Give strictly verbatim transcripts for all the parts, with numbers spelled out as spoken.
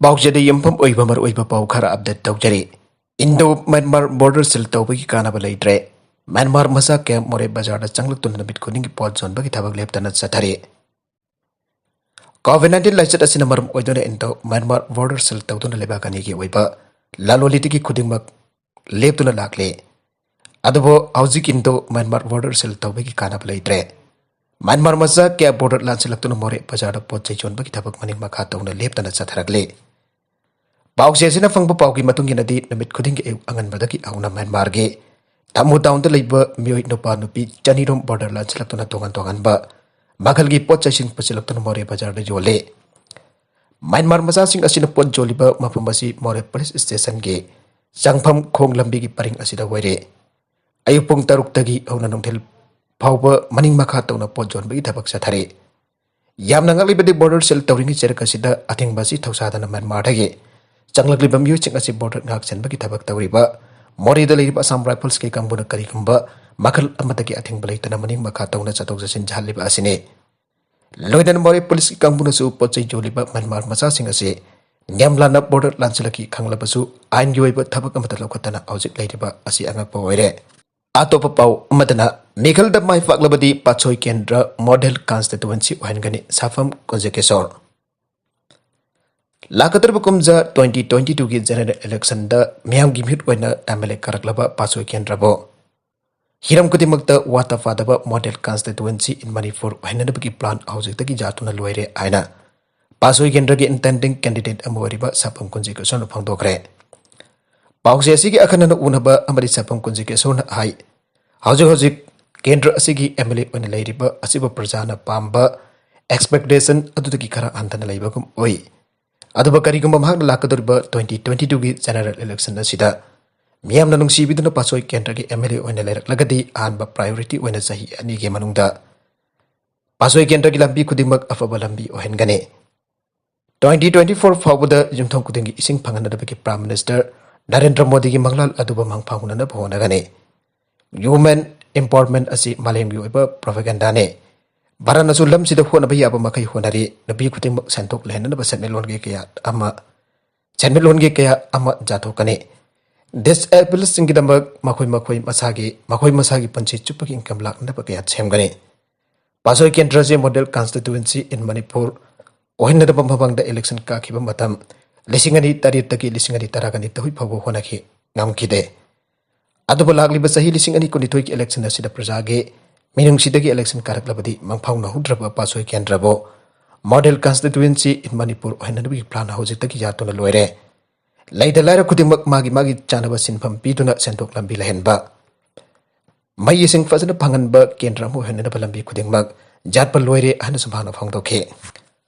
ꯄꯥꯎꯆꯦꯗ ꯌꯨꯝꯐꯝ ꯑꯣꯏꯕ ꯃꯔꯨꯑꯣꯏꯕ ꯄꯥꯎ ꯈꯔ ꯑꯞꯗꯦꯠ ꯇꯧꯖꯔꯤ꯫ ꯏꯟꯗꯣ ꯃ꯭ꯌꯥꯟꯃꯥꯔ ꯕꯣꯔꯗꯔ ꯁꯤꯜ ꯇꯧꯕꯒꯤ ꯀꯥꯟꯅꯕ ꯂꯩꯇ꯭ꯔꯦ꯫ ꯃ꯭ꯌꯥꯟꯃꯥꯔ ꯃꯆꯥ ꯀꯌꯥ ꯃꯣꯔꯦ ꯕꯖꯥꯔꯗ ꯆꯪꯂꯛꯇꯨꯅ ꯅꯨꯃꯤꯠ ꯈꯨꯗꯤꯡꯒꯤ ꯄꯣꯠ ꯌꯣꯟꯕꯒꯤ ꯊꯕꯛ ꯂꯦꯞꯇꯅ ꯆꯠꯊꯔꯤ꯫ ꯀꯣꯚꯤꯗ ꯅꯥꯏꯟꯇꯤꯟ ꯂꯥꯏꯆꯠ ꯑꯁꯤꯅ ꯃꯔꯝ ꯑꯣꯏꯗꯨꯅ ꯏꯟꯗꯣ ꯃ꯭ꯌꯥꯟꯃꯥꯔ ꯕꯣꯔꯗꯔ ꯁꯤꯜ ꯇꯧꯗꯨꯅ ꯂꯩꯕꯥꯛ ꯑꯅꯤꯒꯤ ꯑꯣꯏꯕ ꯂꯂꯣꯟ ꯏꯇꯤꯛꯀꯤ ꯈꯨꯗꯤꯡꯃꯛ ꯂꯦꯞꯇꯨꯅ ꯂꯥꯛꯂꯦ꯫ ꯑꯗꯨꯕꯨ ꯍꯧꯖꯤꯛ ꯏꯟꯗꯣ ꯃ꯭ꯌꯥꯟꯃꯥꯔ ꯕꯣꯔꯗꯔ ꯁꯤꯜ ꯇꯧꯕꯒꯤ ꯀꯥꯟꯅꯕ ꯂꯩꯇ꯭ꯔꯦ꯫ ꯃ꯭ꯌꯥꯟꯃꯥꯔ ꯃꯆꯥ ꯀꯌꯥ ꯕꯣꯔꯗꯔ ꯂꯥꯟꯁꯤꯜꯂꯛꯇꯨꯅ ꯃꯣꯔꯦ ꯕꯖꯥꯔꯗ ꯄꯣꯠ ꯆꯩ ꯌꯣꯟꯕꯒꯤ ꯊꯕꯛ ꯃꯅꯤꯡ ꯃꯈꯥ ꯇꯧꯅ ꯂꯦꯞꯇꯅ ꯆꯠꯊꯔꯛꯂꯤ꯫ ꯄꯥꯎꯆꯦ ꯑꯁꯤꯅ ꯐꯪꯕ ꯄꯥꯎꯒꯤ ꯃꯇꯨꯡ ꯏꯟꯅꯗꯤ, ꯅꯨꯃꯤꯠ ꯈꯨꯗꯤꯡꯒꯤ ꯑꯌꯨꯛ ꯑꯉꯟꯕꯗꯒꯤ ꯍꯧꯅ ꯃ꯭ꯌꯥꯟꯃꯥꯔꯒꯤ ꯇꯥꯃꯨ ꯇꯥꯎꯟꯗ ꯂꯩꯕ ꯃꯤꯑꯣꯏ ꯅꯨꯄꯥ ꯅꯨꯄꯤ ꯆꯅꯤꯔꯣꯝ ꯕꯣꯔꯗꯔ ꯂꯥꯟꯁꯤꯜꯂꯛꯇꯨꯅ ꯇꯣꯉꯥꯟ ꯇꯣꯉꯥꯟꯕ ꯃꯈꯜꯒꯤ ꯄꯣꯠ ꯆꯩꯁꯤꯡ ꯄꯨꯁꯤꯜꯂꯛꯇꯨꯅ ꯃꯣꯔꯦ ꯕꯖꯥꯔꯗ ꯌꯣꯜꯂꯤ꯫ ꯃ꯭ꯌꯥꯟꯃꯥꯔ ꯃꯆꯥꯁꯤꯡ ꯑꯁꯤꯅ ꯄꯣꯠ ꯌꯣꯜꯂꯤꯕ ꯃꯐꯝ ꯑꯁꯤ ꯃꯣꯔꯦ ꯄꯨꯂꯤꯁ ꯁ꯭ꯇꯦꯁꯟꯒꯤ ꯆꯪꯐꯝ ꯈꯣꯡ ꯂꯝꯕꯤꯒꯤ ꯄꯔꯤꯡ ꯑꯁꯤꯗ ꯑꯣꯏꯔꯦ꯫ ꯑꯌꯨꯛ ꯄꯨꯡ ꯇꯔꯨꯛꯇꯒꯤ ꯍꯧꯅ ꯅꯨꯡꯊꯤꯜ ꯐꯥꯎꯕ ꯃꯅꯤꯡ ꯃꯈꯥ ꯇꯧꯅ ꯄꯣꯠ ꯌꯣꯟꯕꯒꯤ ꯊꯕꯛ ꯆꯠꯊꯔꯤ꯫ ꯌꯥꯝꯅ ꯉꯛꯂꯤꯕꯗꯤ, ꯕꯣꯔꯗꯔ ꯁꯤꯜ ꯇꯧꯔꯤꯉꯩ ꯆꯩꯔꯛ ꯑꯁꯤꯗ ꯑꯊꯤꯡꯕ ꯑꯁꯤ ꯊꯧꯁꯥꯗꯅ ꯃ꯭ꯌꯥꯟꯃꯥꯔꯗꯒꯤ ꯆꯪꯂꯛꯂꯤꯕ ꯃꯤꯑꯣꯏꯁꯤꯡ ꯑꯁꯤ ꯕꯣꯔꯗꯔ ꯉꯥꯛ ꯁꯦꯟꯕꯒꯤ ꯊꯕꯛ ꯇꯧꯔꯤꯕ ꯃꯣꯔꯦꯗ ꯂꯩꯔꯤꯕ ꯑꯁꯥꯝ ꯔꯥꯏꯐꯜꯁꯀꯤ ꯀꯥꯡꯕꯨꯅ ꯀꯔꯤꯒꯨꯝꯕ ꯃꯈꯜ ꯑꯃꯠꯇꯒꯤ ꯑꯊꯤꯡꯕ ꯂꯩꯇꯅ ꯃꯅꯤꯡ ꯃꯈꯥ ꯇꯧꯅ ꯆꯠꯊꯣꯛ ꯆꯠꯁꯤꯟ ꯆꯠꯍꯜꯂꯤꯕ ꯑꯁꯤꯅꯤ꯫ ꯂꯣꯏꯅꯅ ꯃꯣꯔꯦ ꯄꯨꯂꯤꯁꯀꯤ ꯀꯥꯡꯕꯨꯅꯁꯨ ꯄꯣꯠ ꯆꯩ ꯌꯣꯜꯂꯤꯕ ꯃ꯭ꯌꯥꯟꯃꯥꯔ ꯃꯆꯥꯁꯤꯡ ꯑꯁꯤ ꯅꯤꯌꯝ ꯂꯥꯟꯅ ꯕꯣꯔꯗꯔ ꯂꯥꯟꯁꯤꯜꯂꯛꯈꯤ ꯈꯪꯂꯕꯁꯨ, ꯑꯥꯏꯟꯒꯤ ꯑꯣꯏꯕ ꯊꯕꯛ ꯑꯃꯠꯇ ꯂꯧꯈꯠꯇꯅ ꯍꯧꯖꯤꯛ ꯂꯩꯔꯤꯕ ꯑꯁꯤ ꯑꯉꯛꯄ ꯑꯣꯏꯔꯦ꯫ ꯑꯇꯣꯞꯄ ꯄꯥꯎ ꯑꯃꯗꯅ, ꯃꯤꯈꯜꯗ ꯃꯥꯏ ꯄꯥꯛꯂꯕꯗꯤ ꯄꯥꯠꯁꯣꯏ ꯀꯦꯟꯗ꯭ꯔ ꯃꯣꯗꯦꯜ ꯀꯟꯁꯇꯤꯇꯨꯋꯦꯟꯁꯤ ꯑꯣꯏꯍꯟꯒꯅꯤ, ꯁꯥꯐꯝ ꯀꯨꯟꯖꯀꯦꯁꯣꯔ꯫ ꯂꯥꯛꯀꯗꯧꯔꯤꯕ ꯀꯨꯝꯖꯥ ꯇ꯭ꯋꯦꯟꯇꯤ ꯇ꯭ꯋꯦꯟꯇꯤ ꯇꯨꯒꯤ ꯖꯦꯅꯔꯦꯜ ꯏꯂꯦꯛꯁꯟꯗ ꯃꯤꯌꯥꯝꯒꯤ ꯃꯤꯍꯨꯠ ꯑꯣꯏꯅ ꯑꯦꯝ ꯑꯦꯜ ꯑꯦ ꯀꯥꯔꯛꯂꯕ ꯄꯥꯠꯁꯣꯏ ꯀꯦꯟꯗ꯭ꯔꯕꯨ ꯍꯤꯔꯝ ꯈꯨꯗꯤꯡꯃꯛꯇ ꯋꯥꯠꯇ ꯄꯥꯗꯕ model constituency in Manipur ꯑꯣꯏꯍꯟꯅꯅꯕꯒꯤ plan ꯍꯧꯖꯤꯛꯇꯒꯤ ꯌꯥꯠꯇꯨꯅ ꯂꯣꯏꯔꯦ ꯍꯥꯏꯅ ꯄꯥꯠꯁꯣꯏ ꯀꯦꯟꯗ꯭ꯔꯒꯤ intending candidate ꯑꯃ ꯑꯣꯏꯔꯤꯕ ꯁꯥꯐꯝ ꯀꯨꯟꯖꯀꯦꯁꯣꯔꯅ ꯐꯣꯡꯗꯣꯛꯈ꯭ꯔꯦ꯫ ꯄꯥꯎꯆꯦ ꯑꯁꯤꯒꯤ ꯑꯈꯟꯅꯅ ꯎꯅꯕ ꯑꯃꯗꯤ ꯁꯥꯐꯝ ꯀꯨꯟꯖꯀꯦꯁꯣꯔꯅ ꯍꯥꯏ, ꯍꯧꯖꯤꯛ ꯍꯧꯖꯤꯛ ꯀꯦꯟꯗ꯭ꯔ ꯑꯁꯤꯒꯤ ꯑꯦꯝ ꯑꯦꯜ ꯑꯦ ꯑꯣꯏꯅ ꯂꯩꯔꯤꯕ ꯑꯁꯤꯕꯨ ꯄ꯭ꯔꯖꯥꯅ ꯄꯥꯝꯕ expectation ꯑꯗꯨꯗꯒꯤ ꯈꯔ ꯍꯟꯊꯅ ꯂꯩꯕꯒꯨꯝ ꯑꯣꯏ꯫ ꯑꯗꯨꯕꯨ ꯀꯔꯤꯒꯨꯝꯕ ꯃꯍꯥꯛꯅ ꯂꯥꯛꯀꯗꯧꯔꯤꯕ twenty twenty twoꯒꯤ general election ꯑꯁꯤꯗ ꯃꯤꯌꯥꯝꯅ ꯅꯨꯡꯁꯤꯕꯤꯗꯨꯅ ꯄꯥꯠꯁꯣꯏ ꯀꯦꯟꯗ꯭ꯔꯒꯤ ꯑꯦꯝ ꯑꯦꯜ ꯑꯦ ꯑꯣꯏꯅ ꯂꯩꯔꯛꯂꯒꯗꯤ, ꯑꯍꯥꯟꯕ priority ꯑꯣꯏꯅ ꯆꯍꯤ ꯑꯅꯤꯒꯤ ꯃꯅꯨꯡꯗ ꯄꯥꯠꯁꯣꯏ ꯀꯦꯟꯗ꯭ꯔꯒꯤ ꯂꯝꯕꯤ ꯈꯨꯗꯤꯡꯃꯛ ꯑꯐꯕ ꯂꯝꯕꯤ ꯑꯣꯏꯍꯟꯒꯅꯤ꯫ Twenty twenty four ꯐꯥꯎꯕꯗ ꯌꯨꯝꯊꯣꯡ ꯈꯨꯗꯤꯡꯒꯤ ꯏꯁꯤꯡ ꯐꯪꯍꯟꯅꯕꯒꯤ Prime Minister ꯅꯔꯦꯟꯗ꯭ꯔ ꯃꯣꯗꯤꯒꯤ ꯃꯪꯂꯥꯟ ꯑꯗꯨꯕꯨ ꯃꯪ ꯐꯥꯎꯅꯅꯕ ꯍꯣꯠꯅꯒꯅꯤ꯫ Women empowerment ꯑꯁꯤ ꯃꯥꯂꯦꯝꯒꯤ ꯑꯣꯏꯕ propagandaꯅꯤ꯫ ꯚꯥꯔꯠꯅꯁꯨ ꯂꯝꯁꯤꯗ ꯍꯣꯠꯅꯕ ꯌꯥꯕ ꯃꯈꯩ ꯍꯣꯠꯅꯔꯤ꯫ ꯅꯨꯄꯤ ꯈꯨꯗꯤꯡꯃꯛ ꯁꯦꯟꯊꯣꯛ ꯂꯩꯍꯟꯅꯕ ꯁꯦꯟꯃꯤꯠꯂꯣꯟꯒꯤ ꯀꯌꯥ ꯑꯃ ꯁꯦꯟꯃꯤꯠꯂꯣꯟꯒꯤ ꯀꯌꯥ ꯑꯃ ꯌꯥꯊꯣꯛꯀꯅꯤ꯫ ꯗꯤꯁꯑꯦꯕꯜꯁꯤꯡꯒꯤꯗꯃꯛ ꯃꯈꯣꯏ ꯃꯈꯣꯏ ꯃꯁꯥꯒꯤ ꯃꯈꯣꯏ ꯃꯁꯥꯒꯤ ꯄꯨꯟꯁꯤ ꯆꯨꯞꯄꯒꯤ ꯏꯟꯀꯝ ꯂꯥꯛꯅꯕ ꯀꯌꯥ ꯁꯦꯝꯒꯅꯤ꯫ ꯄꯥꯁꯣꯏ ꯀꯦꯟꯗ꯭ꯔꯁꯤ ꯃꯣꯗꯦꯜ ꯀꯟꯁꯇꯤꯇ꯭ꯌꯨꯋꯦꯟꯁꯤ ꯏꯟ ꯃꯅꯤꯄꯨꯔ ꯑꯣꯏꯍꯟꯅꯅꯕ ꯃꯃꯥꯡꯗ ꯏꯂꯦꯛꯁꯟ ꯀꯥꯈꯤꯕ ꯃꯇꯝ ꯂꯤꯁꯤꯡ ꯑꯅꯤ ꯇꯔꯦꯠꯇꯒꯤ ꯂꯤꯁꯤꯡ ꯑꯅꯤ ꯇꯔꯥꯒ ꯅꯤꯊꯣꯏ ꯐꯥꯎꯕ ꯍꯣꯠꯅꯈꯤ, ꯉꯝꯈꯤꯗꯦ꯫ ꯑꯗꯨꯕꯨ ꯂꯥꯛꯂꯤꯕ ꯆꯍꯤ ꯂꯤꯁꯤꯡ ꯑꯅꯤ ꯀꯨꯟꯅꯤꯊꯣꯏꯒꯤ ꯏꯂꯦꯛꯁꯟ ꯑꯁꯤꯗ ꯄ꯭ꯔꯖꯥꯒꯤ ꯃꯤꯅꯨꯡꯁꯤꯗꯒꯤ ꯏꯂꯦꯛꯁꯟ ꯀꯥꯔꯛꯂꯕꯗꯤ ꯃꯪꯐꯥꯎꯅꯍꯧꯗ꯭ꯔꯕ ꯄꯥꯁꯣꯏ ꯀꯦꯟꯗ꯭ꯔꯕꯨ ꯃꯣꯗꯦꯜ ꯀꯟꯁꯇꯤꯇ꯭ꯌꯨꯋꯦꯟꯁꯤ ꯏꯟ ꯃꯅꯤꯄꯨꯔ ꯑꯣꯏꯍꯟꯅꯕꯒꯤ ꯄ꯭ꯂꯥꯟ ꯍꯧꯖꯤꯛꯇꯒꯤ ꯌꯥꯠꯇꯨꯅ ꯂꯣꯏꯔꯦ꯫ ꯂꯩꯇ ꯂꯥꯏꯔ ꯈꯨꯗꯤꯡꯃꯛ ꯃꯥꯒꯤ ꯃꯥꯒꯤ ꯆꯥꯅꯕ ꯁꯤꯟꯐꯝ ꯄꯤꯗꯨꯅ ꯁꯦꯟꯊꯣꯛ ꯂꯝꯕꯤ ꯂꯩꯍꯟꯕ, ꯃꯩ ꯏꯁꯤꯡ ꯐꯖꯅ ꯐꯪꯍꯟꯕ, ꯀꯦꯟꯗ꯭ꯔ ꯑꯃ ꯑꯣꯏꯍꯟꯅꯕ ꯂꯝꯕꯤ ꯈꯨꯗꯤꯡꯃꯛ ꯌꯥꯠꯄ ꯂꯣꯏꯔꯦ ꯍꯥꯏꯅꯁꯨ ꯃꯍꯥꯛꯅ ꯐꯣꯡꯗꯣꯛꯈꯤ꯫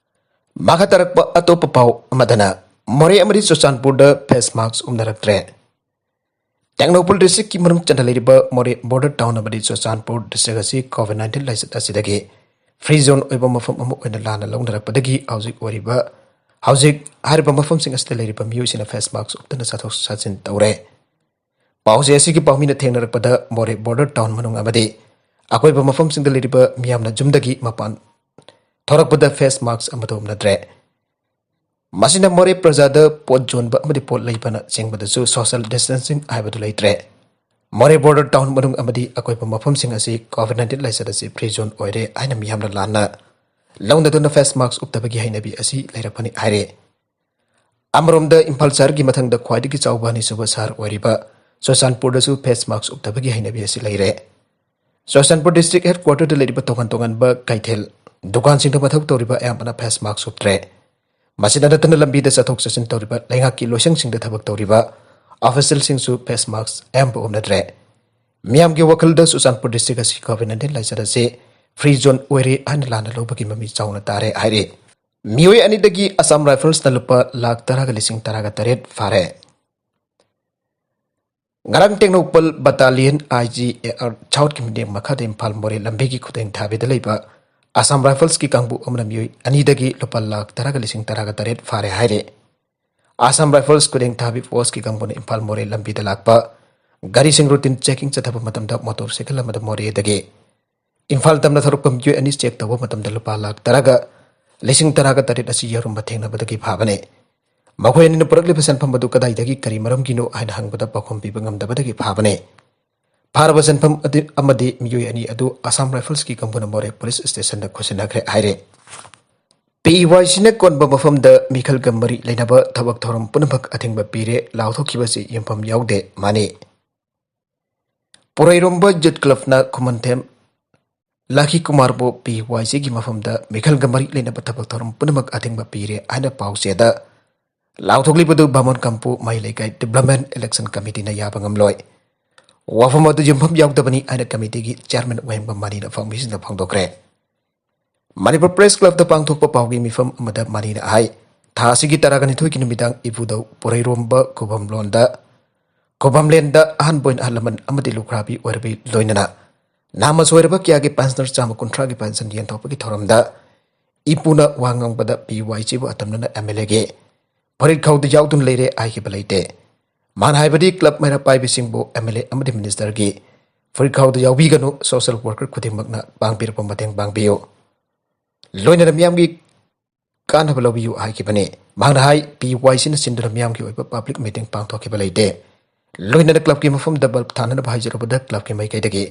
ꯃꯈꯥ ꯇꯥꯔꯛꯄ ꯑꯇꯣꯞꯄ ꯄꯥꯎ ꯑꯃꯗꯅ, ꯃꯣꯔꯦ ꯑꯃꯗꯤ ꯆꯨꯔꯆꯥꯟꯄꯨꯔꯗ ꯐꯦꯁ ꯃꯥꯛꯁ ꯎꯞꯅꯔꯛꯇ꯭ꯔꯦ꯫ ꯇꯦꯡꯅꯧꯄꯜ ꯗꯤꯁꯇ꯭ꯔꯤꯛꯀꯤ ꯃꯅꯨꯡ ꯆꯟꯅ ꯂꯩꯔꯤꯕ ꯃꯣꯔꯦ ꯕꯣꯔꯗꯔ ꯇꯥꯎꯟ ꯑꯃꯗꯤ ꯆꯨꯔꯆꯥꯟꯄꯨꯔ ꯗꯤꯁꯇ꯭ꯔꯤꯛ ꯑꯁꯤ ꯀꯣꯚꯤꯗ ꯅꯥꯏꯟꯇꯤꯟ ꯂꯥꯏꯆꯠ ꯑꯁꯤꯗꯒꯤ ꯐ꯭ꯔꯤ ꯖꯣꯟ ꯑꯣꯏꯕ ꯃꯐꯝ ꯑꯃ ꯑꯣꯏꯅ ꯂꯥꯟꯅ ꯂꯧꯅꯔꯛꯄꯗꯒꯤ ꯍꯧꯖꯤꯛ ꯑꯣꯏꯔꯤꯕ, ꯍꯧꯖꯤꯛ ꯍꯥꯏꯔꯤꯕ ꯃꯐꯝꯁꯤꯡ ꯑꯁꯤꯗ ꯂꯩꯔꯤꯕ ꯃꯤꯑꯣꯏꯁꯤꯡꯅ ꯐꯦꯁ ꯃꯥꯛꯁ ꯎꯞꯇꯅ ꯆꯠꯊꯣꯛ ꯆꯠꯁꯤꯟ ꯇꯧꯔꯦ꯫ ꯄꯥꯎꯆꯦ ꯑꯁꯤꯒꯤ ꯄꯥꯎꯃꯤꯅ ꯊꯦꯡꯅꯔꯛꯄꯗ ꯃꯣꯔꯦ ꯕꯣꯔꯗꯔ ꯇꯥꯎꯟ ꯃꯅꯨꯡ ꯑꯃꯗꯤ ꯑꯀꯣꯏꯕ ꯃꯐꯝꯁꯤꯡꯗ ꯂꯩꯔꯤꯕ ꯃꯤꯌꯥꯝꯅ ꯌꯨꯝꯗꯒꯤ ꯃꯄꯥꯟ ꯊꯣꯔꯛꯄꯗ ꯐꯦꯁ ꯃꯥꯛꯁ ꯑꯃꯠꯇ ꯎꯞꯅꯗ꯭ꯔꯦ꯫ ꯃꯁꯤꯅ ꯃꯣꯔꯦ ꯄ꯭ꯔꯖꯥꯗ ꯄꯣꯠ ꯌꯣꯟꯕ ꯑꯃꯗꯤ ꯄꯣꯠ ꯂꯩꯕꯅ ꯆꯤꯡꯕꯗꯁꯨ ꯁꯣꯁꯤꯌꯦꯜ ꯗꯤꯁꯇꯦꯟꯁꯤꯡ ꯍꯥꯏꯕꯗꯨ ꯂꯩꯇ꯭ꯔꯦ꯫ ꯃꯣꯔꯦ ꯕꯣꯔꯗꯔ ꯇꯥꯎꯟ ꯃꯅꯨꯡ ꯑꯃꯗꯤ ꯑꯀꯣꯏꯕ ꯃꯐꯝꯁꯤꯡ ꯑꯁꯤ ꯀꯣꯚꯤꯗ ꯅꯥꯏꯟꯇꯤꯟ ꯂꯥꯏꯆꯠ ꯑꯁꯤ ꯐ꯭ꯔꯤ ꯖꯣꯟ ꯑꯣꯏꯔꯦ ꯍꯥꯏꯅ ꯃꯤꯌꯥꯝꯅ ꯂꯥꯟꯅ ꯂꯧꯅꯗꯨꯅ ꯐꯦꯁ ꯃꯥꯛꯁ ꯎꯞꯇꯕꯒꯤ ꯍꯩꯅꯕꯤ ꯑꯁꯤ ꯂꯩꯔꯛꯄꯅꯤ ꯍꯥꯏꯔꯦ꯫ ꯑꯃꯔꯣꯝꯗ ꯏꯝꯐꯥꯜ ꯁꯍꯔꯒꯤ ꯃꯊꯪꯗ ꯈ꯭ꯋꯥꯏꯗꯒꯤ ꯆꯥꯎꯕ ꯑꯅꯤꯁꯨꯕ ꯁꯍꯔ ꯑꯣꯏꯔꯤꯕ ꯆꯨꯔꯆꯥꯟꯄꯨꯔꯗꯁꯨ ꯐꯦꯁ ꯃꯥꯛꯁ ꯎꯞꯇꯕꯒꯤ ꯍꯩꯅꯕꯤ ꯑꯁꯤ ꯂꯩꯔꯦ꯫ ꯆꯨꯔꯆꯥꯟꯄꯨꯔ ꯗꯤꯁꯇ꯭ꯔꯤꯛ ꯍꯦꯗꯀ꯭ꯋꯥꯇꯔꯗ ꯂꯩꯔꯤꯕ ꯇꯣꯉꯥꯟ ꯇꯣꯉꯥꯟꯕ ꯀꯩꯊꯦꯜ, ꯗꯨꯀꯥꯟꯁꯤꯡꯗ ꯃꯊꯧ ꯇꯧꯔꯤꯕ ꯑꯌꯥꯝꯕꯅ ꯐꯦꯁ ꯃꯥꯛꯁ ꯎꯞꯇ꯭ꯔꯦ꯫ ꯃꯁꯤꯗ ꯅꯠꯇꯅ ꯂꯝꯕꯤꯗ ꯆꯠꯊꯣꯛ ꯆꯠꯁꯤꯟ ꯇꯧꯔꯤꯕ ꯂꯩꯉꯥꯛꯀꯤ ꯂꯣꯏꯁꯪꯁꯤꯡꯗ ꯊꯕꯛ ꯇꯧꯔꯤꯕ ꯑꯣꯐꯤꯁꯤꯌꯦꯜꯁꯤꯡꯁꯨ ꯐꯦꯁ ꯃꯥꯛꯁ ꯑꯌꯥꯝꯕ ꯎꯞꯅꯗ꯭ꯔꯦ꯫ ꯃꯤꯌꯥꯝꯒꯤ ꯋꯥꯈꯜꯗ ꯆꯨꯔꯆꯥꯟꯄꯨꯔ ꯗꯤꯁꯇ꯭ꯔꯤꯛ ꯑꯁꯤ ꯀꯣꯚꯤꯗ ꯅꯥꯏꯟꯇꯤꯟ ꯂꯥꯏꯆꯠ ꯑꯁꯤ ꯐ꯭ꯔꯤ ꯖꯣꯟ ꯑꯣꯏꯔꯦ ꯍꯥꯏꯅ ꯂꯥꯟꯅ ꯂꯧꯕꯒꯤ ꯃꯃꯤ ꯆꯥꯎꯅ ꯇꯥꯔꯦ ꯍꯥꯏꯔꯤ꯫ ꯃꯤꯑꯣꯏ ꯑꯅꯤꯗꯒꯤ ꯑꯁꯥꯝ ꯔꯥꯏꯐꯜꯁꯅ ꯂꯨꯄꯥ ꯂꯥꯈ ꯇꯔꯥꯒ ꯂꯤꯁꯤꯡ ꯇꯔꯥꯒ ꯇꯔꯦꯠ ꯐꯥꯔꯦ꯫ ꯉꯔꯥꯡ Tengnoupal battalion I G A R ꯁꯥꯎꯠꯀꯤ ꯃꯤꯠꯌꯦꯡ ꯃꯈꯥꯗ ꯏꯝꯐꯥꯜ ꯃꯣꯔꯦ ꯂꯝꯕꯤꯒꯤ ꯈꯨꯗꯦꯡ ꯊꯥꯕꯤꯗ ꯂꯩꯕ ꯑꯁꯥꯝ ꯔꯥꯏꯐꯜꯁꯀꯤ ꯀꯥꯡꯕꯨ ꯑꯃꯅ ꯃꯤꯑꯣꯏ ꯑꯅꯤꯗꯒꯤ ꯂꯨꯄꯥ ꯂꯥꯈ ꯇꯔꯥꯒ ꯂꯤꯁꯤꯡ ꯇꯔꯥꯒ ꯇꯔꯦꯠ ꯐꯥꯔꯦ ꯍꯥꯏꯔꯦ꯫ ꯑꯁꯥꯝ ꯔꯥꯏꯐꯜꯁ ꯈꯨꯗꯦꯡ ꯊꯥꯕꯤ ꯐꯣꯔꯁꯀꯤ ꯀꯥꯡꯕꯨꯅ ꯏꯝꯐꯥꯜ ꯃꯣꯔꯦ ꯂꯝꯕꯤꯗ ꯂꯥꯛꯄ ꯒꯥꯔꯤꯁꯤꯡ ꯔꯨꯇꯤꯟ ꯆꯦꯀꯤꯡ ꯆꯠꯊꯕ ꯃꯇꯝꯗ ꯃꯣꯇꯣꯔ ꯁꯥꯏꯀꯜ ꯑꯃꯗ ꯃꯣꯔꯦꯗꯒꯤ ꯏꯝꯐꯥꯜ ꯇꯝꯅ ꯊꯧꯔꯛꯄ ꯃꯤꯑꯣꯏ ꯑꯅꯤ ꯆꯦꯛ ꯇꯧꯕ ꯃꯇꯝꯗ ꯂꯨꯄꯥ ꯂꯥꯈ ꯇꯔꯥꯒ ꯂꯤꯁꯤꯡ ꯇꯔꯥꯒ ꯇꯔꯦꯠ ꯑꯁꯤ ꯌꯥꯔꯨꯝꯕ ꯊꯦꯡꯅꯕꯗꯒꯤ ꯐꯥꯕꯅꯤ꯫ ꯃꯈꯣꯏ ꯑꯅꯤꯅ ꯄꯨꯔꯛꯂꯤꯕ ꯁꯦꯟꯐꯝ ꯑꯗꯨ ꯀꯗꯥꯏꯗꯒꯤ ꯀꯔꯤ ꯃꯔꯝꯒꯤꯅꯣ ꯍꯥꯏꯅ ꯍꯪꯕꯗ ꯄꯥꯎꯈꯨꯝ ꯄꯤꯕ ꯉꯝꯗꯕꯗꯒꯤ ꯐꯥꯕꯅꯤ꯫ ꯐꯥꯔꯕ ꯁꯦꯟꯐꯝ ꯑꯗꯨ ꯑꯃꯗꯤ ꯃꯤꯑꯣꯏ ꯑꯅꯤ ꯑꯗꯨ ꯑꯁꯥꯝ ꯔꯥꯏꯐꯜꯁꯀꯤ ꯀꯥꯡꯕꯨꯅ ꯃꯣꯔꯦ ꯄꯨꯂꯤꯁ ꯁ꯭ꯇꯦꯁꯟꯗ ꯈꯨꯠꯁꯤꯟꯅꯈ꯭ꯔꯦ ꯍꯥꯏꯔꯦ꯫ ꯄꯤ ꯋꯥꯏ ꯁꯤꯅ ꯀꯣꯟꯕ ꯃꯐꯝꯗ ꯃꯤꯈꯜꯒ ꯃꯔꯤ ꯂꯩꯅꯕ ꯊꯕꯛ ꯊꯧꯔꯝ ꯄꯨꯝꯅꯃꯛ ꯑꯊꯤꯡꯕ ꯄꯤꯔꯦ ꯂꯥꯎꯊꯣꯛꯈꯤꯕꯁꯤ ꯌꯨꯝꯐꯝ ꯌꯥꯎꯗꯦ ꯃꯥꯅꯤ꯫ ꯄꯨꯔꯩꯔꯣꯝꯕ ꯌꯨꯠ ꯀ꯭ꯂꯕꯅ ꯈꯨꯃꯟꯊꯦꯝ ꯂꯥꯈꯤ ꯀꯨꯃꯥꯔꯕꯨ ꯄꯤ ꯋꯥꯏ ꯁꯤꯒꯤ ꯃꯐꯝꯗ ꯃꯤꯈꯜꯒ ꯃꯔꯤ ꯂꯩꯅꯕ ꯊꯕꯛ ꯊꯧꯔꯝ ꯄꯨꯝꯅꯃꯛ ꯑꯊꯤꯡꯕ ꯄꯤꯔꯦ ꯍꯥꯏꯅ ꯄꯥꯎꯆꯦꯗ ꯂꯥꯎꯊꯣꯛꯂꯤꯕꯗꯨ ꯕꯥꯃꯣꯟ ꯀꯝꯄꯨ ꯃꯍꯩ ꯂꯩꯀꯥꯏ ꯗꯤꯕ꯭ꯂꯞꯃꯦꯟ ꯏꯂꯦꯛꯁꯟ ꯀꯃꯤꯇꯤꯅ ꯌꯥꯕ ꯉꯝꯂꯣꯏ꯫ ꯋꯥꯐꯝ ꯑꯗꯨ ꯌꯨꯝꯐꯝ ꯌꯥꯎꯗꯕꯅꯤ ꯍꯥꯏꯅ ꯀꯃꯤꯇꯤꯒꯤ ꯆꯤꯌꯥꯔꯃꯦꯟ ꯋꯥꯍꯦꯡꯕꯝ ꯃꯅꯤꯅ ꯐꯣꯡꯕꯤꯁꯤꯡꯗ ꯐꯣꯡꯗꯣꯛꯈ꯭ꯔꯦ꯫ ꯃꯅꯤꯄꯨꯔ ꯄ꯭ꯔꯦꯁ ꯀ꯭ꯂꯕꯇ ꯄꯥꯡꯊꯣꯛꯄ ꯄꯥꯎꯒꯤ ꯃꯤꯐꯝ ꯑꯃꯗ ꯃꯅꯤꯅ ꯍꯥꯏ, ꯊꯥ ꯑꯁꯤꯒꯤ ꯇꯔꯥꯒ ꯅꯤꯊꯣꯏꯒꯤ ꯅꯨꯃꯤꯗꯥꯡ ꯏꯕꯨꯙꯧ ꯄꯨꯔꯩꯔꯣꯝꯕ ꯈꯨꯕꯝꯂꯣꯟꯗ, ꯈꯨꯕꯝꯂꯦꯟꯗ ꯑꯍꯥꯟꯕ ꯑꯣꯏꯅ ꯑꯍꯜ ꯂꯃꯟ ꯑꯃꯗꯤ ꯂꯨꯈ꯭ꯔꯥꯕꯤ ꯑꯣꯏꯔꯕꯤ ꯂꯣꯏꯅꯅ ꯅꯍꯥ ꯃꯁꯣꯏꯔꯕ ꯀꯌꯥꯒꯤ ꯄꯦꯟꯁꯅꯔ ꯆꯥꯝꯃ ꯀꯨꯟꯊ꯭ꯔꯥꯒꯤ ꯄꯦꯟꯁꯟ ꯌꯦꯟꯊꯣꯛꯄꯒꯤ ꯊꯧꯔꯝꯗ ꯏꯄꯨꯅ ꯋꯥ ꯉꯥꯡꯕꯗ ꯄꯤ ꯋꯥꯏ ꯁꯤꯕꯨ ꯑꯇꯝꯅꯅ ꯑꯦꯝ ꯑꯦꯜ ꯑꯦꯒꯤ ꯐꯨꯔꯤꯠꯈꯥꯎꯗ ꯌꯥꯎꯗꯨꯅ ꯂꯩꯔꯦ ꯍꯥꯏꯈꯤꯕ ꯂꯩꯇꯦ꯫ ꯃꯥꯅ ꯍꯥꯏꯕꯗꯤ ꯀ꯭ꯂꯕ ꯃꯩꯔꯥ ꯄꯥꯏꯕꯁꯤꯡꯕꯨ ꯑꯦꯝ ꯑꯦꯜ ꯑꯦ ꯑꯃꯗꯤ ꯃꯤꯅꯤꯁꯇꯔꯒꯤ ꯐꯨꯔꯤꯠꯈꯥꯎꯗ ꯌꯥꯎꯕꯤꯒꯅꯨ, ꯁꯣꯁꯤꯌꯦꯜ ꯋꯥꯔꯀꯔ ꯈꯨꯗꯤꯡꯃꯛꯅ ꯄꯥꯡꯕꯤꯔꯛꯄ ꯃꯇꯦꯡ ꯄꯥꯡꯕꯤꯌꯨ, ꯂꯣꯏꯅꯅ ꯃꯤꯌꯥꯝꯒꯤ ꯀꯥꯟꯅꯕ ꯂꯧꯕꯤꯌꯨ ꯍꯥꯏꯈꯤꯕꯅꯤ꯫ ꯃꯍꯥꯛꯅ ꯍꯥꯏ, ꯄꯤ ꯋꯥꯏ ꯁꯤꯅ ꯁꯤꯟꯗꯨꯅ ꯃꯤꯌꯥꯝꯒꯤ ꯑꯣꯏꯕ ꯄꯕ꯭ꯂꯤꯛ ꯃꯤꯇꯤꯡ ꯄꯥꯡꯊꯣꯛꯈꯤꯕ ꯂꯩꯇꯦ꯫ ꯂꯣꯏꯅꯅ ꯀ꯭ꯂꯕꯀꯤ ꯃꯐꯝꯗ ꯕꯜꯕ ꯊꯥꯅꯅꯕ ꯍꯥꯏꯖꯔꯨꯕꯗ ꯀ꯭ꯂꯕꯀꯤ ꯃꯥꯏꯀꯩꯗꯒꯤ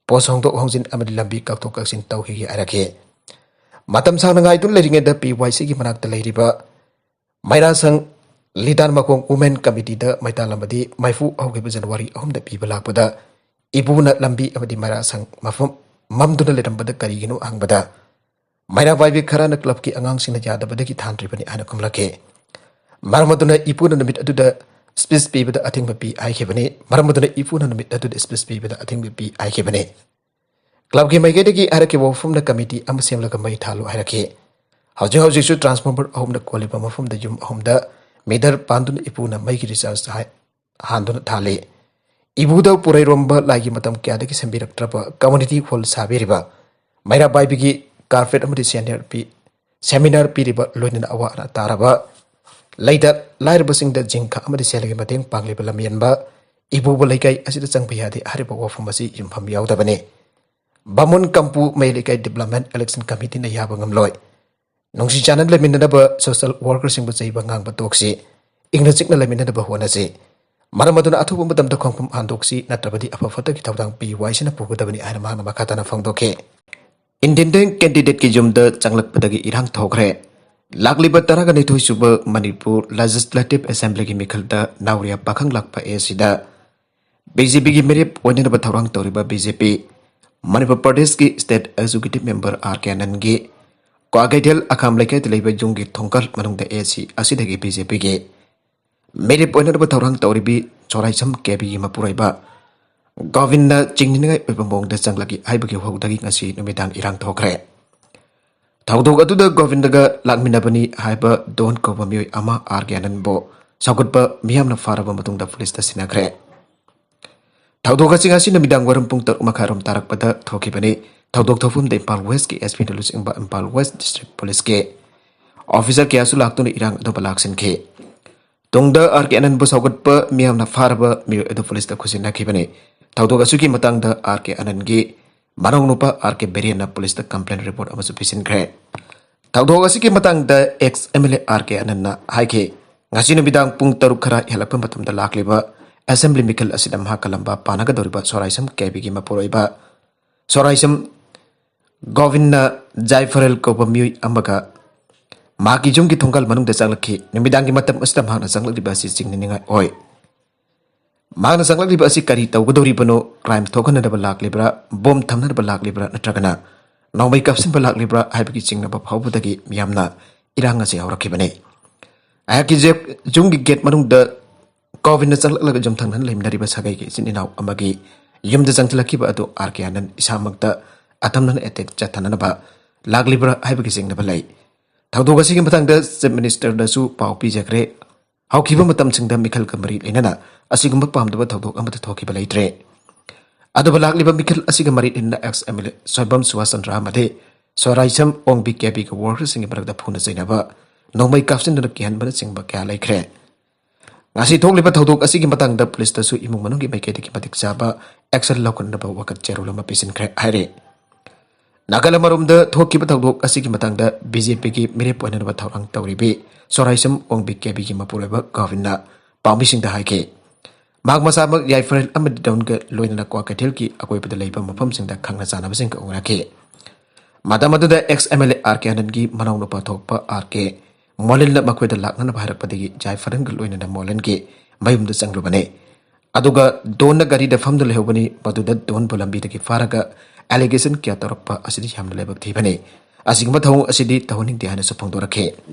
ꯄꯣꯁ ꯍꯣꯡꯗꯣꯛ ꯍꯣꯡꯖꯤꯟ ꯑꯃꯗꯤ ꯂꯝꯕꯤ ꯀꯛꯊꯣꯛ ꯀꯛꯁꯤꯟ ꯇꯧꯈꯤꯒꯦ ꯍꯥꯏꯔꯛꯈꯤ꯫ ꯃꯇꯝ ꯁꯥꯡꯅ ꯉꯥꯏꯗꯨꯅ ꯂꯩꯔꯤꯉꯩꯗ ꯄꯤ ꯋꯥꯏ ꯁꯤꯒꯤ ꯃꯅꯥꯛꯇ ꯂꯩꯔꯤꯕ ꯃꯩꯔꯥꯁꯪ ꯂꯤꯇꯥꯟ ꯃꯈꯣꯡ ꯋꯨꯃꯦꯟ ꯀꯃꯤꯇꯤꯗ ꯃꯩꯇꯥꯜ ꯑꯃꯗꯤ ꯃꯩꯐꯨ ꯍꯧꯈꯤꯕ ꯖꯅꯋꯥꯔꯤ ꯑꯍꯨꯝꯗ ꯄꯤꯕ ꯂꯥꯛꯄꯗ ꯏꯕꯨꯅ ꯂꯝꯕꯤ ꯑꯃꯗꯤ ꯃꯩꯔꯥꯁꯪ ꯃꯐꯝ ꯃꯝꯗꯨꯅ ꯂꯩꯔꯝꯕꯗ ꯀꯔꯤꯒꯤꯅꯣ ꯍꯪꯕꯗ, ꯃꯩꯔꯥ ꯄꯥꯏꯕꯤ ꯈꯔꯅ ꯀ꯭ꯂꯕꯀꯤ ꯑꯉꯥꯡꯁꯤꯡꯅ ꯌꯥꯗꯕꯗꯒꯤ ꯊꯥꯟꯗ꯭ꯔꯤꯕꯅꯤ ꯍꯥꯏꯅ ꯈꯨꯝꯂꯛꯈꯤ꯫ ꯃꯔꯝ ꯑꯗꯨꯅ ꯏꯄꯨꯅ ꯅꯨꯃꯤꯠ ꯑꯗꯨꯗ ꯁ꯭ꯄꯤꯆ ꯄꯤꯕꯗ ꯑꯊꯤꯡꯕ ꯄꯤ ꯍꯥꯏꯈꯤꯕꯅꯤ꯫ ꯃꯔꯝ ꯑꯗꯨꯅ ꯏꯄꯨꯅ ꯅꯨꯃꯤꯠ ꯑꯗꯨꯗ ꯁ꯭ꯄꯤꯆ ꯄꯤꯕꯗ ꯑꯊꯤꯡꯕ ꯄꯤ ꯍꯥꯏꯈꯤꯕꯅꯤ꯫ ꯀ꯭ꯂꯕꯀꯤ ꯃꯥꯏꯀꯩꯗꯒꯤ ꯍꯥꯏꯔꯛꯈꯤꯕ ꯋꯥꯐꯝꯅ ꯀꯃꯤꯇꯤ ꯑꯃ ꯁꯦꯝꯂꯒ ꯃꯩ ꯊꯥꯜꯂꯨ ꯍꯥꯏꯔꯛꯈꯤ꯫ ꯍꯧꯖꯤꯛ ꯍꯧꯖꯤꯛꯁꯨ ꯇ꯭ꯔꯥꯟꯁꯐꯣꯔꯃꯔ ꯑꯍꯨꯝꯅ ꯀꯣꯜꯂꯤꯕ ꯃꯐꯝꯗ ꯌꯨꯝ ꯑꯍꯨꯝꯗ ꯃꯤꯇꯔ ꯄꯥꯟꯗꯨꯅ ꯏꯄꯨꯅ ꯃꯩꯒꯤ ꯔꯤꯆꯥꯔꯖ ꯍꯥꯏ-, ꯍꯥꯟꯗꯨꯅ ꯊꯥꯜꯂꯤ꯫ ꯏꯕꯨꯙꯧ ꯄꯨꯔꯩꯔꯣꯝꯕ ꯂꯥꯏꯒꯤ ꯃꯇꯝ ꯀꯌꯥꯗꯒꯤ ꯁꯦꯝꯕꯤꯔꯛꯇ꯭ꯔꯕ ꯀꯝꯃ꯭ꯌꯨꯅꯤꯇꯤ ꯍꯣꯜ ꯁꯥꯕꯤꯔꯤꯕ ꯃꯩꯔꯥ ꯄꯥꯏꯕꯤꯒꯤ ꯀꯥꯔꯄꯦꯠ ꯑꯃꯗꯤ ꯁꯦꯅꯤꯌꯔ ꯄꯤ-, ꯁꯦꯃꯤꯅꯥꯔ ꯄꯤꯔꯤꯕ ꯂꯣꯏꯅꯅ ꯑꯋꯥ ꯑꯅꯥ ꯇꯥꯔꯕ ꯂꯩꯇ ꯂꯥꯏꯔꯕꯁꯤꯡꯗ ꯖꯤꯡꯈ ꯑꯃꯗꯤ ꯁꯦꯜꯒꯤ ꯃꯇꯦꯡ ꯄꯥꯡꯂꯤꯕ ꯂꯝꯌꯦꯟꯕ ꯏꯕꯨꯕ ꯂꯩꯀꯥꯏ ꯑꯁꯤꯗ ꯆꯪꯕ ꯌꯥꯗꯦ ꯍꯥꯏꯔꯤꯕ ꯋꯥꯐꯝ ꯑꯁꯤ ꯌꯨꯝꯐꯝ ꯌꯥꯎꯗꯕꯅꯤ꯫ ꯕꯥꯃꯣꯟ ꯀꯝꯄꯨ ꯃꯌꯥꯏ ꯂꯩꯀꯥꯏ ꯗꯤꯕ꯭ꯂꯞꯃꯦꯟ ꯏꯂꯦꯛꯁꯟ ꯀꯃꯤꯇꯤꯅ ꯌꯥꯕ ꯉꯝꯂꯣꯏ꯫ ꯅꯨꯡꯁꯤ ꯆꯥꯟꯅꯅ ꯂꯩꯃꯤꯟꯅꯅꯕ ꯁꯣꯁꯤꯌꯦꯜ ꯋꯥꯔꯀꯔꯁꯤꯡꯕꯨ ꯆꯩꯕ ꯉꯥꯡꯕ ꯇꯣꯛꯁꯤ꯫ ꯏꯪꯅ ꯆꯤꯛꯅ ꯂꯩꯃꯤꯟꯅꯅꯕ ꯍꯣꯠꯅꯁꯤ꯫ ꯃꯔꯝ ꯑꯗꯨꯅ ꯑꯊꯨꯕ ꯃꯇꯝꯗ ꯈꯣꯡꯐꯝ ꯍꯟꯗꯣꯛꯁꯤ, ꯅꯠꯇ꯭ꯔꯕꯗꯤ ꯑꯐ ꯐꯠꯇꯒꯤ ꯊꯧꯗꯥꯡ ꯄꯤ ꯋꯥꯏꯁꯤꯅ ꯄꯨꯒꯗꯕꯅꯤ ꯍꯥꯏꯅ ꯃꯍꯥꯛꯅ ꯃꯈꯥ ꯇꯥꯅ ꯐꯣꯡꯗꯣꯛꯈꯤ꯫ Independent candidateꯀꯤ ꯌꯨꯝꯗ ꯆꯪꯂꯛꯄꯗꯒꯤ ꯏꯔꯥꯡ ꯊꯣꯛꯈ꯭ꯔꯦ꯫ ꯂꯥꯛꯂꯤꯕ ꯇꯔꯥꯒ ꯅꯤꯊꯣꯏ ꯁꯨꯕ ꯃꯅꯤꯄꯨꯔ Legislative Assemblyꯒꯤ ꯃꯤꯈꯜꯗ ꯅꯥꯎꯔꯤꯌꯥ ꯄꯥꯈꯪ ꯂꯥꯛꯄ ꯑꯦꯁꯤꯗ BJPꯒꯤ ꯃꯤꯔꯦꯞ ꯑꯣꯏꯅꯅꯕ ꯊꯧꯔꯥꯡ ꯇꯧꯔꯤꯕ BJP ꯃꯅꯤꯄꯨꯔ ꯄ꯭ꯔꯗꯦꯁꯀꯤ State Executive Member R K ꯑꯅꯟꯒꯤ Kwakeithel ꯑꯈꯥꯝ ꯂꯩꯀꯥꯏꯗ ꯂꯩꯕ ꯌꯨꯝꯒꯤ ꯊꯣꯡꯒꯜ ꯃꯅꯨꯡꯗ ꯑꯦꯁꯤ ꯑꯁꯤꯗꯒꯤ BJPꯒꯤ ꯃꯤꯔꯦꯞ ꯑꯣꯏꯅꯅꯕ ꯊꯧꯔꯥꯡ ꯇꯧꯔꯤꯕꯤ ꯁꯣꯔꯥꯏꯁꯝ ꯀꯦꯕꯤꯒꯤ ꯃꯄꯨꯔꯣꯏꯕ ꯒꯣꯕꯤꯟꯗ ꯆꯤꯡꯅꯅꯤꯡꯉꯥꯏ ꯑꯣꯏꯕ ꯃꯑꯣꯡꯗ ꯆꯪꯂꯛꯏ ꯍꯥꯏꯕꯒꯤ ꯍꯧꯗꯒꯤ ꯉꯁꯤ ꯅꯨꯃꯤꯗꯥꯡ ꯏꯔꯥꯡ ꯊꯣꯛꯈ꯭ꯔꯦ꯫ ꯊꯧꯗꯣꯛ ꯑꯗꯨꯗ ꯒꯣꯕꯤꯟꯗꯒ ꯂꯥꯛꯃꯤꯟꯅꯕꯅꯤ ꯍꯥꯏꯕ ꯗꯣꯟ ꯀꯧꯕ ꯃꯤꯑꯣꯏ ꯑꯃ R K ꯑꯅꯟꯕꯨ ꯁꯧꯒꯠꯄ ꯃꯤꯌꯥꯝꯅ ꯐꯥꯔꯕ ꯃꯇꯨꯡꯗ ꯄꯨꯂꯤꯁꯇ ꯁꯤꯟꯅꯈ꯭ꯔꯦ꯫ ꯊꯧꯗꯣꯛ ꯑꯁꯤ ꯉꯁꯤ ꯅꯨꯃꯤꯗꯥꯡ ꯋꯥꯏꯔꯝ ꯄꯨꯡ ꯇꯔꯨꯛ ꯃꯈꯥꯏꯔꯣꯝ ꯇꯥꯔꯛꯄꯗ ꯊꯣꯛꯈꯤꯕꯅꯤ꯫ ꯊꯧꯗꯣꯛ ꯊꯣꯛꯐꯝꯗ ꯏꯝꯐꯥꯜ ꯋꯦꯁꯀꯤ SP ꯂꯨꯆꯤꯡꯕ ꯏꯝꯐꯥꯜ ꯋꯦꯁ ꯗꯤꯁꯇ꯭ꯔꯤꯛ ꯄꯨꯂꯤꯁꯀꯤ ꯑꯣꯐꯤꯁꯥꯔ ꯀꯌꯥꯁꯨ ꯂꯥꯛꯇꯨꯅ ꯏꯔꯥꯡ ꯑꯗꯨꯕꯨ ꯂꯥꯛꯁꯤꯟꯈꯤ꯫ ꯇꯨꯡꯗ R K ꯑꯅꯟꯕꯨ ꯁꯧꯒꯠꯄ ꯃꯤꯌꯥꯝꯅ ꯐꯥꯔꯕ ꯃꯤꯑꯣꯏ ꯑꯗꯨ ꯄꯨꯂꯤꯁꯇ ꯈꯨꯠꯁꯤꯟꯅꯈꯤꯕꯅꯤ꯫ ꯊꯧꯗꯣꯛ ꯑꯁꯤꯒꯤ ꯃꯇꯥꯡꯗ R K ꯑꯅꯟꯒꯤ ꯃꯅꯥꯎꯅꯨꯄꯥ R K ꯕꯤꯔꯦꯟꯅ ꯄꯨꯂꯤꯁꯇ complaint report ꯑꯃꯁꯨ ꯄꯤꯁꯤꯟꯈ꯭ꯔꯦ꯫ ꯊꯧꯗꯣꯛ ꯑꯁꯤꯒꯤ ꯃꯇꯥꯡꯗ ex MLA R K ꯑꯅꯟꯅ ꯍꯥꯏꯈꯤ, ꯉꯁꯤ ꯅꯨꯃꯤꯗꯥꯡ ꯄꯨꯡ ꯇꯔꯨꯛ ꯈꯔ ꯍꯦꯜꯂꯛꯄ ꯃꯇꯝꯗ ꯂꯥꯛꯂꯤꯕ assembly ꯃꯤꯈꯜ ꯑꯁꯤꯗ ꯃꯍꯥꯛꯀ ꯂꯝꯕꯥ ꯄꯥꯅꯒꯗꯧꯔꯤꯕ ꯁꯣꯔꯥꯏꯁꯝ ꯀꯦꯕꯤꯒꯤ ꯃꯄꯨꯔꯣꯏꯕ ꯁꯣꯔꯥꯏꯁꯝ ꯒꯣꯕꯤꯟꯗ ꯖꯥꯏꯐꯔꯦꯜ ꯀꯧꯕ ꯃꯤꯑꯣꯏ ꯑꯃꯒ ꯃꯍꯥꯛꯀꯤ ꯌꯨꯝꯒꯤ ꯊꯣꯡꯒꯥꯜ ꯃꯅꯨꯡꯗ ꯆꯪꯂꯛꯈꯤ꯫ ꯅꯨꯃꯤꯗꯥꯡꯒꯤ ꯃꯇꯝ ꯑꯁꯤꯗ ꯃꯍꯥꯛꯅ ꯆꯪꯂꯛꯂꯤꯕ ꯑꯁꯤ ꯆꯤꯡꯅꯅꯤꯡꯉꯥꯏ ꯑꯣꯏ꯫ ꯃꯍꯥꯛꯅ ꯆꯪꯂꯛꯂꯤꯕ ꯑꯁꯤ ꯀꯔꯤ ꯇꯧꯒꯗꯧꯔꯤꯕꯅꯣ? Crime ꯊꯣꯛꯍꯟꯅꯅꯕ ꯂꯥꯛꯂꯤꯕ꯭ꯔꯥ? ꯕꯣꯝ ꯊꯝꯅꯅꯕ ꯂꯥꯛꯂꯤꯕ꯭ꯔꯥ? ꯅꯠꯇ꯭ꯔꯒꯅ ꯅꯣꯡꯃꯩ ꯀꯥꯞꯁꯤꯟꯕ ꯂꯥꯛꯂꯤꯕ꯭ꯔꯥ? ꯍꯥꯏꯕꯒꯤ ꯆꯤꯡꯅꯕ ꯐꯥꯎꯕꯗꯒꯤ ꯃꯤꯌꯥꯝꯅ ꯏꯔꯥꯡ ꯑꯁꯤ ꯍꯧꯔꯛꯈꯤꯕꯅꯤ꯫ ꯑꯩꯍꯥꯛꯀꯤ ꯖꯦ-, ꯌꯨꯝꯒꯤ ꯒꯦꯠ ꯃꯅꯨꯡꯗ ꯒꯣꯕꯤꯟꯗ ꯆꯪꯂꯛꯂꯒ ꯌꯨꯝꯊꯪꯅꯅ ꯂꯩꯃꯤꯟꯅꯔꯤꯕ ꯁꯥꯒꯩꯒꯤ ꯏꯆꯤꯟ ꯏꯅꯥꯎ ꯑꯃꯒꯤ ꯌꯨꯝꯗ ꯆꯪꯁꯤꯜꯂꯛꯈꯤꯕ ꯑꯗꯨ R K ꯑꯅꯟ ꯏꯁꯥꯃꯛꯇ ꯑꯇꯝꯅꯅ attack ꯆꯠꯊꯅꯅꯕ ꯂꯥꯛꯂꯤꯕ꯭ꯔꯥ ꯍꯥꯏꯕꯒꯤ ꯆꯤꯡꯅꯕ ꯂꯩ꯫ ꯊꯧꯗꯣꯛ ꯑꯁꯤꯒꯤ ꯃꯇꯥꯡꯗ Chief Ministerꯗꯁꯨ ꯄꯥꯎ ꯄꯤꯖꯈ꯭ꯔꯦ꯫ ꯍꯧꯈꯤꯕ ꯃꯇꯝꯁꯤꯡꯗ ꯃꯤꯈꯜꯒ ꯃꯔꯤ ꯂꯩꯅꯅ ꯑꯁꯤꯒꯨꯝꯕ ꯄꯥꯝꯗꯕ ꯊꯧꯗꯣꯛ ꯑꯃꯠꯇ ꯊꯣꯛꯈꯤꯕ ꯂꯩꯇ꯭ꯔꯦ꯫ ꯑꯗꯨꯕꯨ ꯂꯥꯛꯂꯤꯕ ꯃꯤꯈꯜ ꯑꯁꯤꯒ ꯃꯔꯤ ꯂꯩꯅꯅ ex MLA ꯁꯣꯏꯕꯝ ꯁꯨꯕꯥꯁ ꯆꯟꯗ꯭ꯔ ꯑꯃꯗꯤ ꯁꯣꯔꯥꯏꯁꯝ ꯑꯣꯡꯕꯤ ꯀꯦꯕꯤꯒ workerꯁꯤꯡꯒꯤ ꯃꯔꯛꯇ ꯐꯨꯅ ꯆꯩꯅꯕ, ꯅꯣꯡꯃꯩ ꯀꯥꯞꯁꯤꯟꯗꯨꯅ ꯀꯤꯍꯟꯕꯅꯆꯤꯡꯕ ꯀꯌꯥ ꯂꯩꯈ꯭ꯔꯦ꯫ ꯉꯁꯤ ꯊꯣꯛꯂꯤꯕ ꯊꯧꯗꯣꯛ ꯑꯁꯤꯒꯤ ꯃꯇꯥꯡꯗ ꯄꯨꯂꯤꯁꯇꯁꯨ ꯏꯃꯨꯡ ꯃꯅꯨꯡꯒꯤ ꯃꯥꯏꯀꯩꯗꯒꯤ ꯃꯇꯤꯛ ꯆꯥꯕ action ꯂꯧꯈꯠꯅꯕ ꯋꯥꯀꯠ ꯆꯦꯔꯣꯜ ꯑꯃ ꯄꯤꯁꯤꯟꯈ꯭ꯔꯦ ꯍꯥꯏꯔꯤ꯫ ꯅꯥꯀꯜ ꯑꯃꯔꯣꯝꯗ ꯊꯣꯛꯈꯤꯕ ꯊꯧꯗꯣꯛ ꯑꯁꯤꯒꯤ ꯃꯇꯥꯡꯗ ꯕꯤ ꯖꯦ ꯄꯤꯒꯤ ꯃꯤꯔꯦꯞ ꯑꯣꯏꯅꯅꯕ ꯊꯧꯔꯥꯡ ꯇꯧꯔꯤꯕꯤ ꯁꯣꯔꯥꯏꯁꯝ ꯑꯣꯡꯕꯤ ꯀꯦꯕꯤꯒꯤ ꯃꯄꯨꯔꯣꯏꯕ ꯒꯣꯕꯤꯟꯅ ꯄꯥꯎꯃꯤꯁꯤꯡꯗ ꯍꯥꯏꯈꯤ꯫ ꯃꯍꯥꯛ ꯃꯁꯥꯃꯛ ꯌꯥꯏꯐꯔꯦꯜ ꯑꯃꯗꯤ ꯗꯣꯟꯒ ꯂꯣꯏꯅꯅ ꯀ꯭ꯋꯥꯀꯩꯊꯦꯜꯒꯤ ꯑꯀꯣꯏꯕꯗ ꯂꯩꯕ ꯃꯐꯝꯁꯤꯡꯗ ꯈꯪꯅ ꯆꯥꯟꯅꯕꯁꯤꯡꯒ ꯎꯅꯈꯤ꯫ ꯃꯇꯝ ꯑꯗꯨꯗ ex M L A R K ꯑꯅꯟꯒꯤ ꯃꯅꯥꯎꯅꯨꯄꯥ ꯊꯣꯛꯄ ꯑꯥꯔ ꯀꯦ ꯃꯣꯂꯤꯟꯅ ꯃꯈꯣꯏꯗ ꯂꯥꯛꯅꯅꯕ ꯍꯥꯏꯔꯛꯄꯗꯒꯤ ꯖꯥꯏꯐꯔꯟꯒ ꯂꯣꯏꯅꯅ ꯃꯣꯂꯤꯟꯒꯤ ꯃꯌꯨꯝꯗ ꯆꯪꯂꯨꯕꯅꯤ꯫ ꯑꯗꯨꯒ ꯗꯣꯟꯅ ꯒꯥꯔꯤꯗ ꯐꯝꯗꯨꯅ ꯂꯩꯍꯧꯕꯅꯤ꯫ ꯃꯗꯨꯗ ꯗꯣꯟꯕꯨ ꯂꯝꯕꯤꯗꯒꯤ ꯐꯥꯔꯒ ꯑꯦꯂꯤꯒꯦꯁꯟ ꯀꯌꯥ ꯇꯧꯔꯛꯄ ꯑꯁꯤꯗꯤ ꯌꯥꯝꯅ ꯂꯥꯏꯕꯛ ꯊꯤꯕꯅꯤ꯫ ꯑꯁꯤꯒꯨꯝꯕ ꯊꯧꯑꯣꯡ ꯑꯁꯤꯗꯤ ꯇꯧꯍꯟꯅꯤꯡꯗꯦ ꯍꯥꯏꯅꯁꯨ ꯐꯣꯡꯗꯣꯔꯛꯈꯤ꯫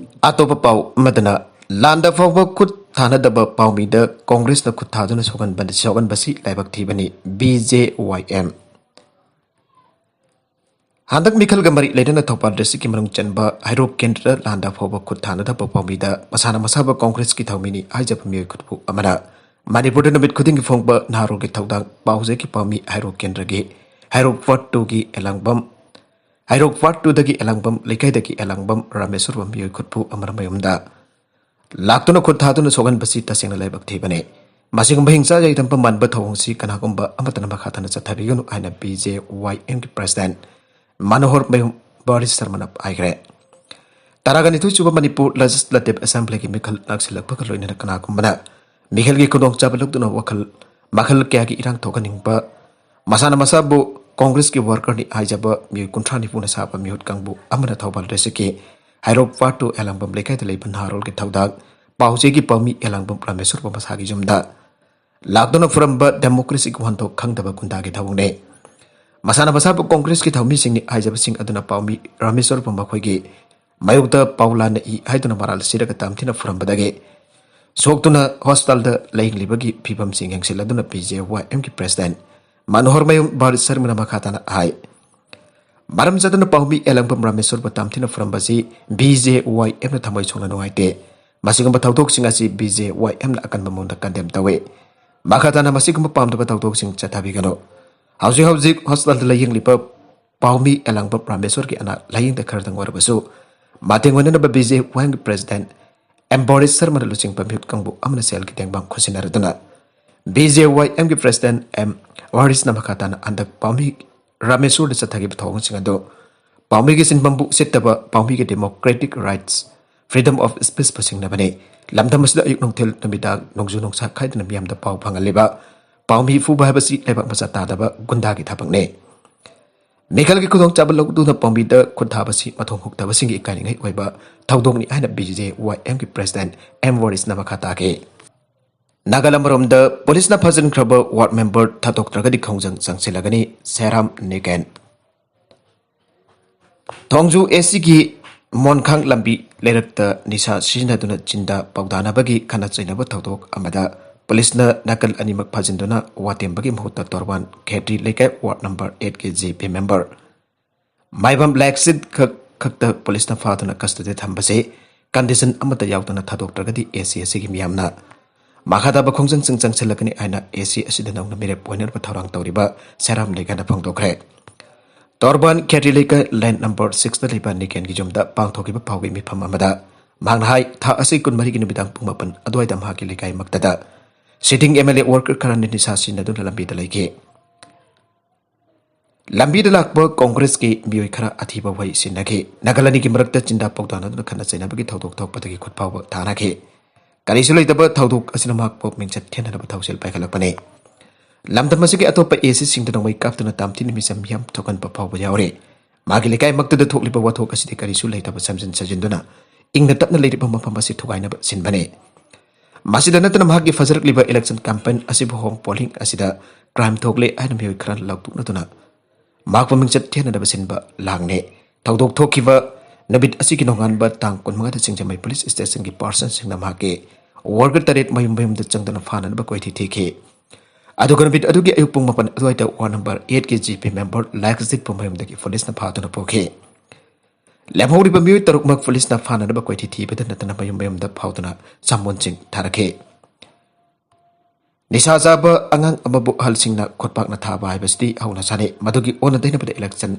ꯑꯇꯣꯞꯄ ꯄꯥꯎ ꯑꯃꯗꯅ, ꯂꯥꯟꯗ ꯐꯥꯎꯕ ꯈꯨꯠ ꯊꯥꯅꯗꯕ ꯄꯥꯎꯃꯤꯗ ꯀꯣꯡꯒ꯭ꯔꯦꯁꯅ ꯈꯨꯠ ꯊꯥꯗꯨꯅ ꯁꯣꯛꯍꯟꯕ-, ꯁꯣꯛꯍꯟꯕꯁꯤ ꯂꯥꯏꯕꯛ ꯊꯤꯕꯅꯤ, ꯕꯤ ꯖꯦ ꯋꯥꯏ ꯑꯦꯝ꯫ ꯍꯟꯗꯛ ꯃꯤꯈꯜꯒ ꯃꯔꯤ ꯂꯩꯅꯅ ꯊꯧꯕꯥꯜ ꯗꯤꯁꯇ꯭ꯔꯤꯛꯀꯤ ꯃꯅꯨꯡ ꯆꯟꯕ ꯍꯩꯔꯣꯛ ꯀꯦꯟꯗ꯭ꯔꯗ ꯂꯥꯟꯗ ꯐꯥꯎꯕ ꯈꯨꯠ ꯊꯥꯅꯗꯕ ꯄꯥꯎꯃꯤꯗ ꯃꯁꯥꯅ ꯃꯁꯥꯕꯨ ꯀꯣꯡꯒ꯭ꯔꯦꯁꯀꯤ ꯊꯧꯃꯤꯅꯤ ꯍꯥꯏꯖꯕ ꯃꯤꯑꯣꯏ ꯈꯨꯠꯄꯨ ꯑꯃꯅ ꯃꯅꯤꯄꯨꯔꯗ ꯅꯨꯃꯤꯠ ꯈꯨꯗꯤꯡꯒꯤ ꯐꯣꯡꯕ ꯅꯍꯥꯔꯣꯜꯒꯤ ꯊꯧꯗꯥꯡ ꯄꯥꯎꯖꯦꯒꯤ ꯄꯥꯎꯃꯤ ꯍꯩꯔꯣꯛ ꯀꯦꯟꯗ꯭ꯔꯒꯤ ꯍꯩꯔꯣꯛ ꯋꯥꯔꯗ ꯇꯨꯒꯤ ꯑꯦꯂꯥꯡꯕꯝ, ꯍꯩꯔꯣꯛ ꯋꯥꯔꯗ ꯇꯨꯗꯒꯤ ꯑꯦꯂꯥꯡꯕꯝ ꯂꯩꯀꯥꯏꯗꯒꯤ ꯑꯦꯂꯥꯡꯕꯝ ꯔꯥꯃꯦꯁꯣꯔꯕꯝ ꯃꯤꯑꯣꯏ ꯈꯨꯠꯄꯨ ꯑꯃꯅ ꯃꯌꯨꯝꯗ ꯂꯥꯛꯇꯨꯅ ꯈꯨꯠ ꯊꯥꯗꯨꯅ ꯁꯣꯛꯍꯟꯕꯁꯤ ꯇꯁꯦꯡꯅ ꯂꯥꯏꯕꯛ ꯊꯤꯕꯅꯤ꯫ ꯃꯁꯤꯒꯨꯝꯕ ꯍꯤꯡꯁꯥ ꯌꯥꯏꯗꯝꯕ ꯃꯥꯟꯕ ꯊꯧꯑꯣꯡꯁꯤ ꯀꯅꯥꯒꯨꯝꯕ ꯑꯃꯠꯇꯅ ꯃꯈꯥ ꯇꯥꯅ ꯆꯠꯊꯕꯤꯒꯅꯨ ꯍꯥꯏꯅ ꯕꯤ ꯖꯦ ꯋꯥꯏ ꯑꯦꯝꯒꯤ ꯄ꯭ꯔꯦꯁꯤꯗꯦꯟꯠ ꯃꯅꯣꯍꯔ ꯃꯌꯨꯝ ꯕꯥꯔꯤꯁ ꯁꯔꯃꯅ ꯍꯥꯏꯈ꯭ꯔꯦ꯫ ꯇꯔꯥꯒ ꯅꯤꯊꯣꯏ ꯁꯨꯕ ꯃꯅꯤꯄꯨꯔ ꯂꯦꯖꯤꯁꯂꯦꯇꯤꯚ ꯑꯦꯁꯦꯝꯕ꯭ꯂꯤꯒꯤ ꯃꯤꯈꯜ ꯅꯛꯁꯤꯜꯂꯛꯄꯒ ꯂꯣꯏꯅꯅ ꯀꯅꯥꯒꯨꯝꯕꯅ ꯃꯤꯈꯜꯒꯤ ꯈꯨꯗꯣꯡꯆꯥꯕ ꯂꯧꯗꯨꯅ ꯋꯥꯈꯜ ꯃꯈꯜ ꯀꯌꯥꯒꯤ ꯏꯔꯥꯡ ꯊꯣꯛꯍꯟꯅꯤꯡꯕ, ꯃꯁꯥꯅ ꯃꯁꯥꯕꯨ ꯀꯣꯡꯒ꯭ꯔꯦꯁꯀꯤ ꯋꯥꯔꯀꯔꯅꯤ ꯍꯥꯏꯖꯕ ꯃꯤꯑꯣꯏ ꯀꯨꯟꯊ꯭ꯔꯥ ꯅꯤꯐꯨꯅ ꯁꯥꯕ ꯃꯤꯍꯨꯠ ꯀꯥꯡꯕꯨ ꯑꯃꯅ ꯊꯧꯕꯥꯜ ꯗꯤꯁꯇ꯭ꯔꯤꯛꯀꯤ ꯍꯩꯔꯣꯛ ꯋꯥꯔꯗ ꯇꯨ ꯑꯦꯂꯥꯡꯕꯝ ꯂꯩꯀꯥꯏꯗ ꯂꯩꯕ ꯅꯍꯥꯔꯣꯜꯒꯤ ꯊꯧꯗꯥꯡ ꯄꯥꯎꯆꯦꯒꯤ ꯄꯥꯎꯃꯤ ꯑꯦꯂꯥꯡꯕꯝ ꯔꯥꯃꯦꯁꯣꯔꯕ ꯃꯁꯥꯒꯤ ꯌꯨꯝꯗ ꯂꯥꯛꯇꯨꯅ ꯐꯨꯔꯝꯕ ꯗꯦꯃꯣꯀ꯭ꯔꯦꯁꯤꯒꯤ ꯋꯥꯍꯟꯊꯣꯛ ꯈꯪꯗꯕ ꯒꯨꯟꯗꯥꯒꯤ ꯊꯧꯑꯣꯡꯅꯤ꯫ ꯃꯁꯥꯅ ꯃꯁꯥꯕꯨ ꯀꯣꯡꯒ꯭ꯔꯦꯁꯀꯤ ꯊꯧꯃꯤꯁꯤꯡꯅꯤ ꯍꯥꯏꯖꯕꯁꯤꯡ ꯑꯗꯨꯅ ꯄꯥꯎꯃꯤ ꯔꯥꯃꯦꯁꯣꯔꯕ ꯃꯈꯣꯏꯒꯤ ꯃꯥꯌꯣꯛꯇ ꯄꯥꯎ ꯂꯥꯟꯅ ꯏ ꯍꯥꯏꯗꯨꯅ ꯃꯔꯥꯜ ꯁꯤꯔꯒ ꯇꯝꯊꯤꯅ ꯐꯨꯔꯝꯕꯗꯒꯤ ꯁꯣꯛꯇꯨꯅ ꯍꯣꯁꯄꯤꯇꯥꯜꯗ ꯂꯥꯌꯦꯡꯂꯤꯕꯒꯤ ꯐꯤꯕꯝꯁꯤꯡ ꯌꯦꯡꯁꯤꯜꯂꯗꯨꯅ ꯕꯤ ꯖꯦ ꯋꯥꯏ ꯑꯦꯝꯒꯤ ꯄ꯭ꯔꯦꯁꯤꯗꯦꯟꯠ ꯃꯅꯣꯍꯔ ꯃꯌꯨꯝ ꯚꯥꯔꯠ ꯁꯔꯃꯅ ꯃꯈꯥ ꯇꯥꯅ ꯍꯥꯏ, ꯃꯔꯝ ꯆꯥꯗꯅ ꯄꯥꯎꯃꯤ ꯑꯦꯂꯥꯡꯕꯝ ꯔꯥꯃꯦꯁꯣꯔꯕꯨ ꯇꯝꯊꯤꯅ ꯐꯨꯔꯝꯕꯁꯤ ꯕꯤ ꯖꯦ ꯋꯥꯏ ꯑꯦꯝꯅ ꯊꯃꯣꯏ ꯁꯣꯛꯅ ꯅꯨꯡꯉꯥꯏꯇꯦ꯫ ꯃꯁꯤꯒꯨꯝꯕ ꯊꯧꯗꯣꯛꯁꯤꯡ ꯑꯁꯤ ꯕꯤ ꯖꯦ ꯋꯥꯏ ꯑꯦꯝꯅ ꯑꯀꯟꯕ ꯃꯑꯣꯡꯗ ꯀꯟꯗꯦꯝ ꯇꯧꯏ꯫ ꯃꯈꯥ ꯇꯥꯅ ꯃꯁꯤꯒꯨꯝꯕ ꯄꯥꯝꯗꯕ ꯊꯧꯗꯣꯛꯁꯤꯡ ꯆꯠꯊꯕꯤꯒꯅꯨ꯫ ꯍꯧꯖꯤꯛ ꯍꯧꯖꯤꯛ ꯍꯣꯁꯄꯤꯇꯥꯜꯗ ꯂꯥꯌꯦꯡꯂꯤꯕ ꯄꯥꯎꯃꯤ ꯑꯦꯂꯥꯡꯕꯝ ꯔꯥꯃꯦꯁꯣꯔꯒꯤ ꯑꯅꯥ ꯂꯥꯌꯦꯡꯗ ꯈꯔꯗꯪ ꯑꯣꯏꯔꯕꯁꯨ ꯃꯇꯦꯡ ꯑꯣꯏꯅꯅꯕ ꯕꯤ ꯖꯦ ꯋꯥꯏ ꯑꯦꯝꯒꯤ ꯄ꯭ꯔꯦꯁꯤꯗꯦꯟꯠ ꯑꯦꯝ ꯕꯣꯔꯤꯁ ꯁꯔꯃꯅ ꯂꯨꯆꯤꯡꯕ ꯃꯤꯍꯨꯠ ꯀꯥꯡꯕꯨ ꯑꯃꯅ ꯁꯦꯜꯒꯤ ꯇꯦꯡꯕꯥꯡ ꯈꯨꯠꯁꯤꯟꯅꯔꯗꯨꯅ ꯕꯤ ꯖꯦ ꯋꯥꯏ ꯑꯦꯝꯒꯤ ꯄ꯭ꯔꯦꯁꯤꯗꯦꯟꯠ ꯑꯦꯝ ꯋꯥꯔꯤꯁꯅ ꯃꯈꯥ ꯇꯥꯅ ꯍꯟꯗꯛ ꯄꯥꯎꯃꯤ ꯔꯥꯃꯦꯁꯣꯔꯗ ꯆꯠꯊꯈꯤꯕ ꯊꯧꯑꯣꯡꯁꯤꯡ ꯑꯗꯨ ꯄꯥꯎꯃꯤꯒꯤ ꯁꯤꯟꯐꯝꯕꯨ ꯎꯁꯤꯠꯇꯕ, ꯄꯥꯎꯃꯤꯒꯤ democratic rights, freedom of speechꯄꯨ ꯁꯤꯡꯅꯕꯅꯤ꯫ ꯂꯝꯗꯝ ꯑꯁꯤꯗ ꯑꯌꯨꯛ ꯅꯨꯡꯊꯤꯜ ꯅꯨꯃꯤꯗꯥꯡ ꯅꯣꯡꯖꯨ ꯅꯨꯡꯁꯥ ꯈꯥꯏꯗꯅ ꯃꯤꯌꯥꯝꯗ ꯄꯥꯎ ꯐꯪꯍꯜꯂꯤꯕ ꯄꯥꯎꯃꯤ ꯐꯨꯕ ꯍꯥꯏꯕꯁꯤ ꯂꯩꯕꯥꯛ ꯃꯆꯥ ꯇꯥꯗꯕ ꯒꯨꯟꯗꯥꯒꯤ ꯊꯕꯛꯅꯤ꯫ ꯃꯤꯈꯜꯒꯤ ꯈꯨꯗꯣꯡꯆꯥꯕ ꯂꯧꯗꯨꯅ ꯄꯥꯎꯃꯤꯗ ꯈꯨꯠ ꯊꯥꯕꯁꯤ ꯃꯊꯣꯡ ꯍꯨꯛꯇꯕꯁꯤꯡꯒꯤ ꯏꯀꯥꯏꯅꯤꯡꯉꯥꯏ ꯑꯣꯏꯕ ꯊꯧꯗꯣꯛꯅꯤ ꯍꯥꯏꯅ BJYMꯒꯤ president M ꯋꯥꯔꯤꯁꯅ ꯃꯈꯥ ꯇꯥꯈꯤ꯫ ꯅꯥꯒꯥꯂꯥꯟ ꯑꯃꯔꯣꯝꯗ ꯄꯨꯂꯤꯁꯅ ꯐꯥꯖꯤꯟꯈ꯭ꯔꯕ ward member ꯊꯥꯗꯣꯛꯇ꯭ꯔꯒꯗꯤ ꯈꯣꯡꯖꯪ ꯆꯪꯁꯤꯜꯂꯒꯅꯤ, ꯁꯦꯔꯥꯝ ꯅꯤꯀꯦꯟ꯫ ꯊꯣꯡꯖꯨ ACꯒꯤ ꯃꯣꯟꯈꯥꯡ ꯂꯝꯕꯤ ꯂꯩꯔꯛꯇ ꯅꯤꯁꯥ ꯁꯤꯖꯤꯟꯅꯗꯨꯅ ꯆꯤꯟꯗ ꯄꯥꯎꯗꯥꯅꯕꯒꯤ ꯈꯠꯅ ꯆꯩꯅꯕ ꯊꯧꯗꯣꯛ ꯑꯃꯗ ꯄꯨꯂꯤꯁꯅ ꯅꯥꯀꯜ ꯑꯅꯤꯃꯛ ꯐꯥꯖꯤꯟꯗꯨꯅ ꯋꯥꯇꯦꯝꯕꯒꯤ ꯃꯍꯨꯠꯇ ꯇꯣꯔꯕꯥꯟ ꯈꯦꯇ꯭ꯔꯤ ꯂꯩꯀꯥꯏ ward number eightꯀꯤ GP member ꯃꯥꯏꯕꯝ ꯂꯥꯏꯛꯁꯤꯠ ꯈꯛ, ꯈꯛꯇ ꯄꯨꯂꯤꯁꯅ ꯐꯥꯗꯨꯅ custody ꯊꯝꯕꯁꯦ condition ꯑꯃꯠꯇ ꯌꯥꯎꯗꯅ ꯊꯥꯗꯣꯛꯇ꯭ꯔꯒꯗꯤ AC ꯑꯁꯤꯒꯤ ꯃꯤꯌꯥꯝꯅ ꯃꯈꯥ ꯇꯥꯕ ꯈꯣꯡꯖꯪꯁꯤꯡ ꯆꯪꯁꯤꯜꯂꯛꯀꯅꯤ ꯍꯥꯏꯅ AC ꯑꯁꯤꯗ ꯅꯧꯅ ꯃꯤꯔꯦꯞ ꯑꯣꯏꯅꯅꯕ ꯊꯧꯔꯥꯡ ꯇꯧꯔꯤꯕ ꯁꯦꯔꯥꯝ ꯂꯩꯀꯥꯏꯅ ꯐꯣꯡꯗꯣꯛꯈ꯭ꯔꯦ꯫ ꯇꯣꯔꯕꯥꯟ ꯈꯦꯇ꯭ꯔꯤ ꯂꯩꯀꯥꯏ ꯂꯥꯏꯟ ꯅꯝꯕꯔ sixꯇ ꯂꯩꯕ ꯅꯤꯀꯦꯟꯒꯤ ꯌꯨꯝꯗ ꯄꯥꯡꯊꯣꯛꯈꯤꯕ ꯄꯥꯎꯒꯤ ꯃꯤꯐꯝ ꯑꯃꯗ ꯃꯍꯥꯛꯅ ꯍꯥꯏ, ꯊꯥ ꯑꯁꯤ ꯀꯨꯟꯃꯔꯤꯒꯤ ꯅꯨꯃꯤꯗꯥꯡ ꯄꯨꯡ ꯃꯥꯄꯟ ꯑꯗꯨꯋꯥꯏꯗ ꯃꯍꯥꯛꯀꯤ ꯂꯩꯀꯥꯏꯃꯛꯇꯗ sitting MLA worker ꯈꯔꯅ ꯅꯤꯁꯥ ꯁꯤꯖꯤꯟꯅꯗꯨꯅ ꯂꯝꯕꯤꯗ ꯂꯩꯈꯤ꯫ ꯂꯝꯕꯤꯗ ꯂꯥꯛꯄ ꯀꯣꯡꯒ꯭ꯔꯦꯁꯀꯤ ꯃꯤꯑꯣꯏ ꯈꯔ ꯑꯊꯤꯕ ꯋꯥꯍꯩ ꯁꯤꯖꯤꯟꯅꯈꯤ꯫ ꯅꯥꯒꯜ ꯑꯅꯤꯒꯤ ꯃꯔꯛꯇ ꯆꯤꯟꯗꯥ ꯄꯥꯎꯗꯥꯅꯗꯨꯅ ꯈꯠꯅ ꯆꯩꯅꯕꯒꯤ ꯊꯧꯗꯣꯛ ꯊꯣꯛꯄꯗꯒꯤ ꯈꯨꯠ ꯐꯥꯎꯕ ꯊꯥꯅꯈꯤ꯫ ꯀꯔꯤꯁꯨ ꯂꯩꯇꯕ ꯊꯧꯗꯣꯛ ꯑꯁꯤꯅ ꯃꯍꯥꯛꯄꯨ ꯃꯤꯡꯆꯠ ꯊꯦꯟꯅꯅꯕ ꯊꯧꯁꯤꯜ ꯄꯥꯏꯈꯠꯂꯛꯄꯅꯤ꯫ ꯂꯝꯗꯝ ꯑꯁꯤꯒꯤ ꯑꯇꯣꯞꯄ ACꯁꯤꯡꯗ ꯅꯣꯡꯃꯩ ꯀꯥꯞꯇꯨꯅ ꯇꯥꯝꯊꯤꯅ ꯃꯤꯆꯝ ꯃꯤꯌꯥꯝ ꯊꯣꯛꯍꯟꯕ ꯐꯥꯎꯕ ꯌꯥꯎꯔꯤ꯫ ꯃꯥꯒꯤ ꯂꯩꯀꯥꯏꯃꯛꯇꯗ ꯊꯣꯛꯂꯤꯕ ꯋꯥꯊꯣꯛ ꯑꯁꯤꯗꯤ ꯀꯔꯤꯁꯨ ꯂꯩꯇꯕ ꯁꯦꯝꯖꯤꯟ ꯁꯥꯖꯤꯟꯗꯨꯅ ꯏꯪꯅ ꯇꯞꯅ ꯂꯩꯔꯤꯕ ꯃꯐꯝ ꯑꯁꯤ ꯊꯨꯒꯥꯏꯅꯕ ꯁꯤꯟꯕꯅꯤ꯫ ꯃꯁꯤꯗ ꯅꯠꯇꯅ ꯃꯍꯥꯛꯀꯤ ꯐꯖꯔꯛꯂꯤꯕ election campaign ꯑꯁꯤꯕꯨ home polling ꯑꯁꯤꯗ crime ꯊꯣꯛꯂꯦ ꯍꯥꯏꯅ ꯃꯤꯑꯣꯏ ꯈꯔ ꯂꯥꯎꯊꯣꯛꯅꯗꯨꯅ ꯃꯍꯥꯛꯄꯨ ꯃꯤꯡꯆꯠ ꯊꯦꯟꯅꯅꯕ ꯁꯤꯟꯕ ꯂꯥꯡꯅꯤ꯫ ꯊꯧꯗꯣꯛ ꯊꯣꯛꯈꯤꯕ ꯅꯨꯃꯤꯠ ꯑꯁꯤꯒꯤ ꯅꯣꯡꯉꯥꯟꯕ ꯇꯥꯡ ꯀꯨꯟꯃꯉꯥꯗ ꯁꯤꯡꯖꯃꯩ police stationꯒꯤ personꯁꯤꯡꯅ ꯃꯍꯥꯛꯀꯤ worker ꯇꯔꯦꯠ ꯃꯌꯨꯝ ꯃꯌꯨꯝꯗ ꯆꯪꯗꯨꯅ ꯐꯥꯅꯅꯕ ꯀꯣꯏꯊꯤ ꯊꯤꯈꯤ꯫ ꯑꯗꯨꯒ ꯅꯨꯃꯤꯠ ꯑꯗꯨꯒꯤ ꯑꯌꯨꯛ ꯄꯨꯡ ꯃꯥꯄꯟ ꯑꯗꯨꯋꯥꯏꯗ ward number eightꯀꯤ GP member ꯂꯥꯏꯛꯖꯤꯠꯄꯨ ꯃꯌꯨꯝꯗꯒꯤ policeꯅ ꯐꯥꯗꯨꯅ ꯄꯨꯈꯤ꯫ ꯂꯦꯝꯍꯧꯔꯤꯕ ꯃꯤꯑꯣꯏ ꯇꯔꯨꯛꯃꯛ policeꯅ ꯐꯥꯅꯅꯕ ꯀꯣꯏꯊꯤ ꯊꯤꯕꯗ ꯅꯠꯇꯅ ꯃꯌꯨꯝ ꯃꯌꯨꯝꯗ ꯐꯥꯎꯗꯨꯅ ꯆꯥꯃꯣꯟꯁꯤꯡ ꯊꯥꯔꯛꯈꯤ꯫ ꯅꯤꯁꯥ ꯆꯥꯕ ꯑꯉꯥꯡ ꯑꯃꯕꯨ ꯑꯍꯜꯁꯤꯡꯅ ꯈꯨꯠꯄꯥꯛꯅ ꯊꯥꯕ ꯍꯥꯏꯕꯁꯤꯗꯤ ꯍꯧꯅ ꯁꯥꯅꯤ꯫ ꯃꯗꯨꯒꯤ ꯑꯣꯟꯅ ꯇꯩꯅꯕꯗ election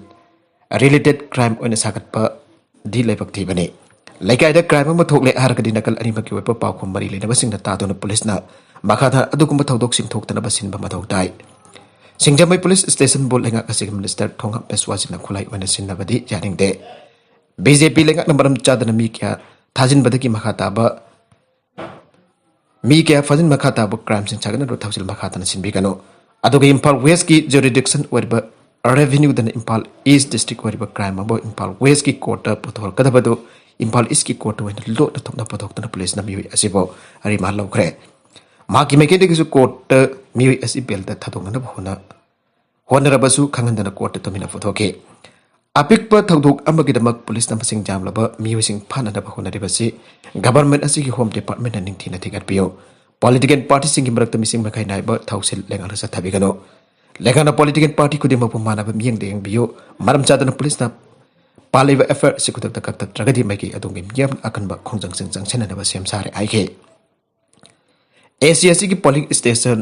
related crime ꯑꯣꯏꯅ ꯁꯥꯒꯠꯄꯗꯤ ꯂꯥꯏꯕꯛ ꯊꯤꯕꯅꯤ꯫ ꯂꯩꯀꯥꯏꯗ crime ꯑꯃ ꯊꯣꯛꯂꯦ ꯍꯥꯏꯔꯒꯗꯤ ꯅꯥꯀꯜ ꯑꯅꯤꯃꯛꯀꯤ ꯑꯣꯏꯕ ꯄꯥꯎꯈꯨꯝ ꯃꯔꯤ ꯂꯩꯅꯕꯁꯤꯡꯅ ꯇꯥꯗꯨꯅ policeꯅ ꯃꯈꯥ ꯇꯥꯅ ꯑꯗꯨꯒꯨꯝꯕ ꯊꯧꯗꯣꯛꯁꯤꯡ ꯊꯣꯛꯇꯅꯕ ꯁꯤꯟꯕ ꯃꯊꯧ ꯇꯥꯏ꯫ ꯁꯤꯡꯖꯃꯩ ꯄꯨꯂꯤꯁ ꯁ꯭ꯇꯦꯁꯟꯕꯨ ꯂꯩꯉꯥꯛ ꯑꯁꯤꯒꯤ ꯃꯤꯅꯤꯁꯇꯔ ꯊꯣꯉꯥꯝ ꯕꯤꯁ꯭ꯋꯥꯁꯤꯅ ꯈꯨꯠꯂꯥꯏ ꯑꯣꯏꯅ ꯁꯤꯖꯤꯟꯅꯕꯗꯤ ꯌꯥꯅꯤꯡꯗꯦ꯫ ꯕꯤ ꯖꯦ ꯄꯤ ꯂꯩꯉꯥꯛꯅ ꯃꯔꯝ ꯆꯥꯗꯅ ꯃꯤ ꯀꯌꯥ ꯊꯥꯖꯤꯟꯕꯗꯒꯤ ꯃꯈꯥ ꯇꯥꯕ ꯃꯤ ꯀꯌꯥ ꯐꯥꯖꯤꯟ ꯃꯈꯥ ꯇꯥꯕ ꯀ꯭ꯔꯥꯏꯝꯁꯤꯡ ꯁꯥꯒꯠꯅꯗꯨꯅ ꯊꯧꯁꯤꯜ ꯃꯈꯥ ꯇꯥꯅ ꯁꯤꯟꯕꯤꯒꯅꯨ꯫ ꯑꯗꯨꯒ ꯏꯝꯐꯥꯜ ꯋꯦꯁꯀꯤ ꯖꯨꯔꯤꯗꯤꯛꯁꯟ ꯑꯣꯏꯔꯤꯕ ꯔꯦꯚꯤꯅ꯭ꯌꯨꯗꯅ ꯏꯝꯐꯥꯜ ꯏꯁ ꯗꯤꯁꯇ꯭ꯔꯤꯛ ꯑꯣꯏꯔꯤꯕ ꯀ꯭ꯔꯥꯏꯝ ꯑꯃꯕꯨ ꯏꯝꯐꯥꯜ ꯋꯦꯁꯀꯤ ꯀꯣꯔꯠꯇ ꯄꯨꯊꯣꯔꯛꯀꯗꯕꯗꯨ ꯏꯝꯐꯥꯜ ꯏꯁꯀꯤ ꯀꯣꯔꯠꯇ ꯑꯣꯏꯅ ꯂꯣꯠꯅ ꯊꯣꯛꯅ ꯄꯨꯊꯣꯛꯇꯨꯅ ꯄꯨꯂꯤꯁꯅ ꯃꯤꯑꯣꯏ ꯑꯁꯤꯕꯨ ꯔꯤꯃꯥꯟ ꯂꯧꯈ꯭ꯔꯦ꯫ ꯃꯍꯥꯛꯀꯤ ꯃꯥꯏꯀꯩꯗꯒꯤꯁꯨ ꯀꯣꯔꯠꯇ ꯃꯤꯑꯣꯏ ꯑꯁꯤ ꯕꯦꯜꯗ ꯊꯥꯗꯣꯛꯅꯅꯕ ꯍꯣꯠꯅ-, ꯍꯣꯠꯅꯔꯕꯁꯨ ꯈꯪꯍꯟꯗꯅ ꯀꯣꯔꯠꯇ ꯇꯨꯃꯤꯟꯅ ꯄꯨꯊꯣꯛꯈꯤ꯫ ꯑꯄꯤꯛꯄ ꯊꯧꯗꯣꯛ ꯑꯃꯒꯤꯗꯃꯛ ꯄꯨꯂꯤꯁꯅ ꯃꯁꯤꯡ ꯌꯥꯝꯂꯕ ꯃꯤꯑꯣꯏꯁꯤꯡ ꯐꯥꯅꯅꯕ ꯍꯣꯠꯅꯔꯤꯕꯁꯤ ꯒꯚꯔꯟꯃꯦꯟꯠ ꯑꯁꯤꯒꯤ ꯍꯣꯝ ꯗꯤꯄꯥꯔꯠꯃꯦꯟꯠꯅ ꯅꯤꯡꯊꯤꯅ ꯊꯤꯒꯠꯄꯤꯌꯨ꯫ ꯄꯣꯂꯤꯇꯤꯀꯦꯜ ꯄꯥꯔꯇꯤꯁꯤꯡꯒꯤ ꯃꯔꯛꯇ ꯃꯤꯁꯤꯡ ꯃꯈꯩ ꯅꯥꯏꯕ ꯊꯧꯁꯤꯜ ꯂꯩꯉꯥꯛꯅ ꯆꯠꯊꯕꯤꯒꯅꯨ꯫ ꯂꯩꯉꯥꯛꯅ ꯄꯣꯂꯤꯇꯤꯀꯦꯜ ꯄꯥꯔꯇꯤ ꯈꯨꯗꯤꯡꯃꯛꯄꯨ ꯃꯥꯟꯅꯕ ꯃꯤꯠꯌꯦꯡꯗ ꯌꯦꯡꯕꯤꯌꯨ꯫ ꯃꯔꯝ ꯆꯥꯗꯅ ꯄꯨꯂꯤꯁꯅ ꯄꯥꯜꯂꯤꯕ ꯑꯦꯐ ꯑꯥꯏ ꯑꯥꯔ ꯑꯁꯤ ꯈꯨꯗꯛꯇ ꯀꯛꯊꯠꯇ꯭ꯔꯒꯗꯤ ꯃꯥꯏꯀꯩ ꯑꯗꯣꯝꯒꯤ ꯃꯤꯌꯥꯝꯅ ꯑꯀꯟꯕ ꯈꯣꯡꯖꯪꯁꯤꯡ ꯆꯪꯁꯤꯟꯅꯅꯕ ꯁꯦꯝ ꯁꯥꯔꯦ ꯍꯥꯏꯈꯤ꯫ ꯑꯦ ꯁꯤ ꯑꯦꯁ ꯁꯤꯒꯤ polling station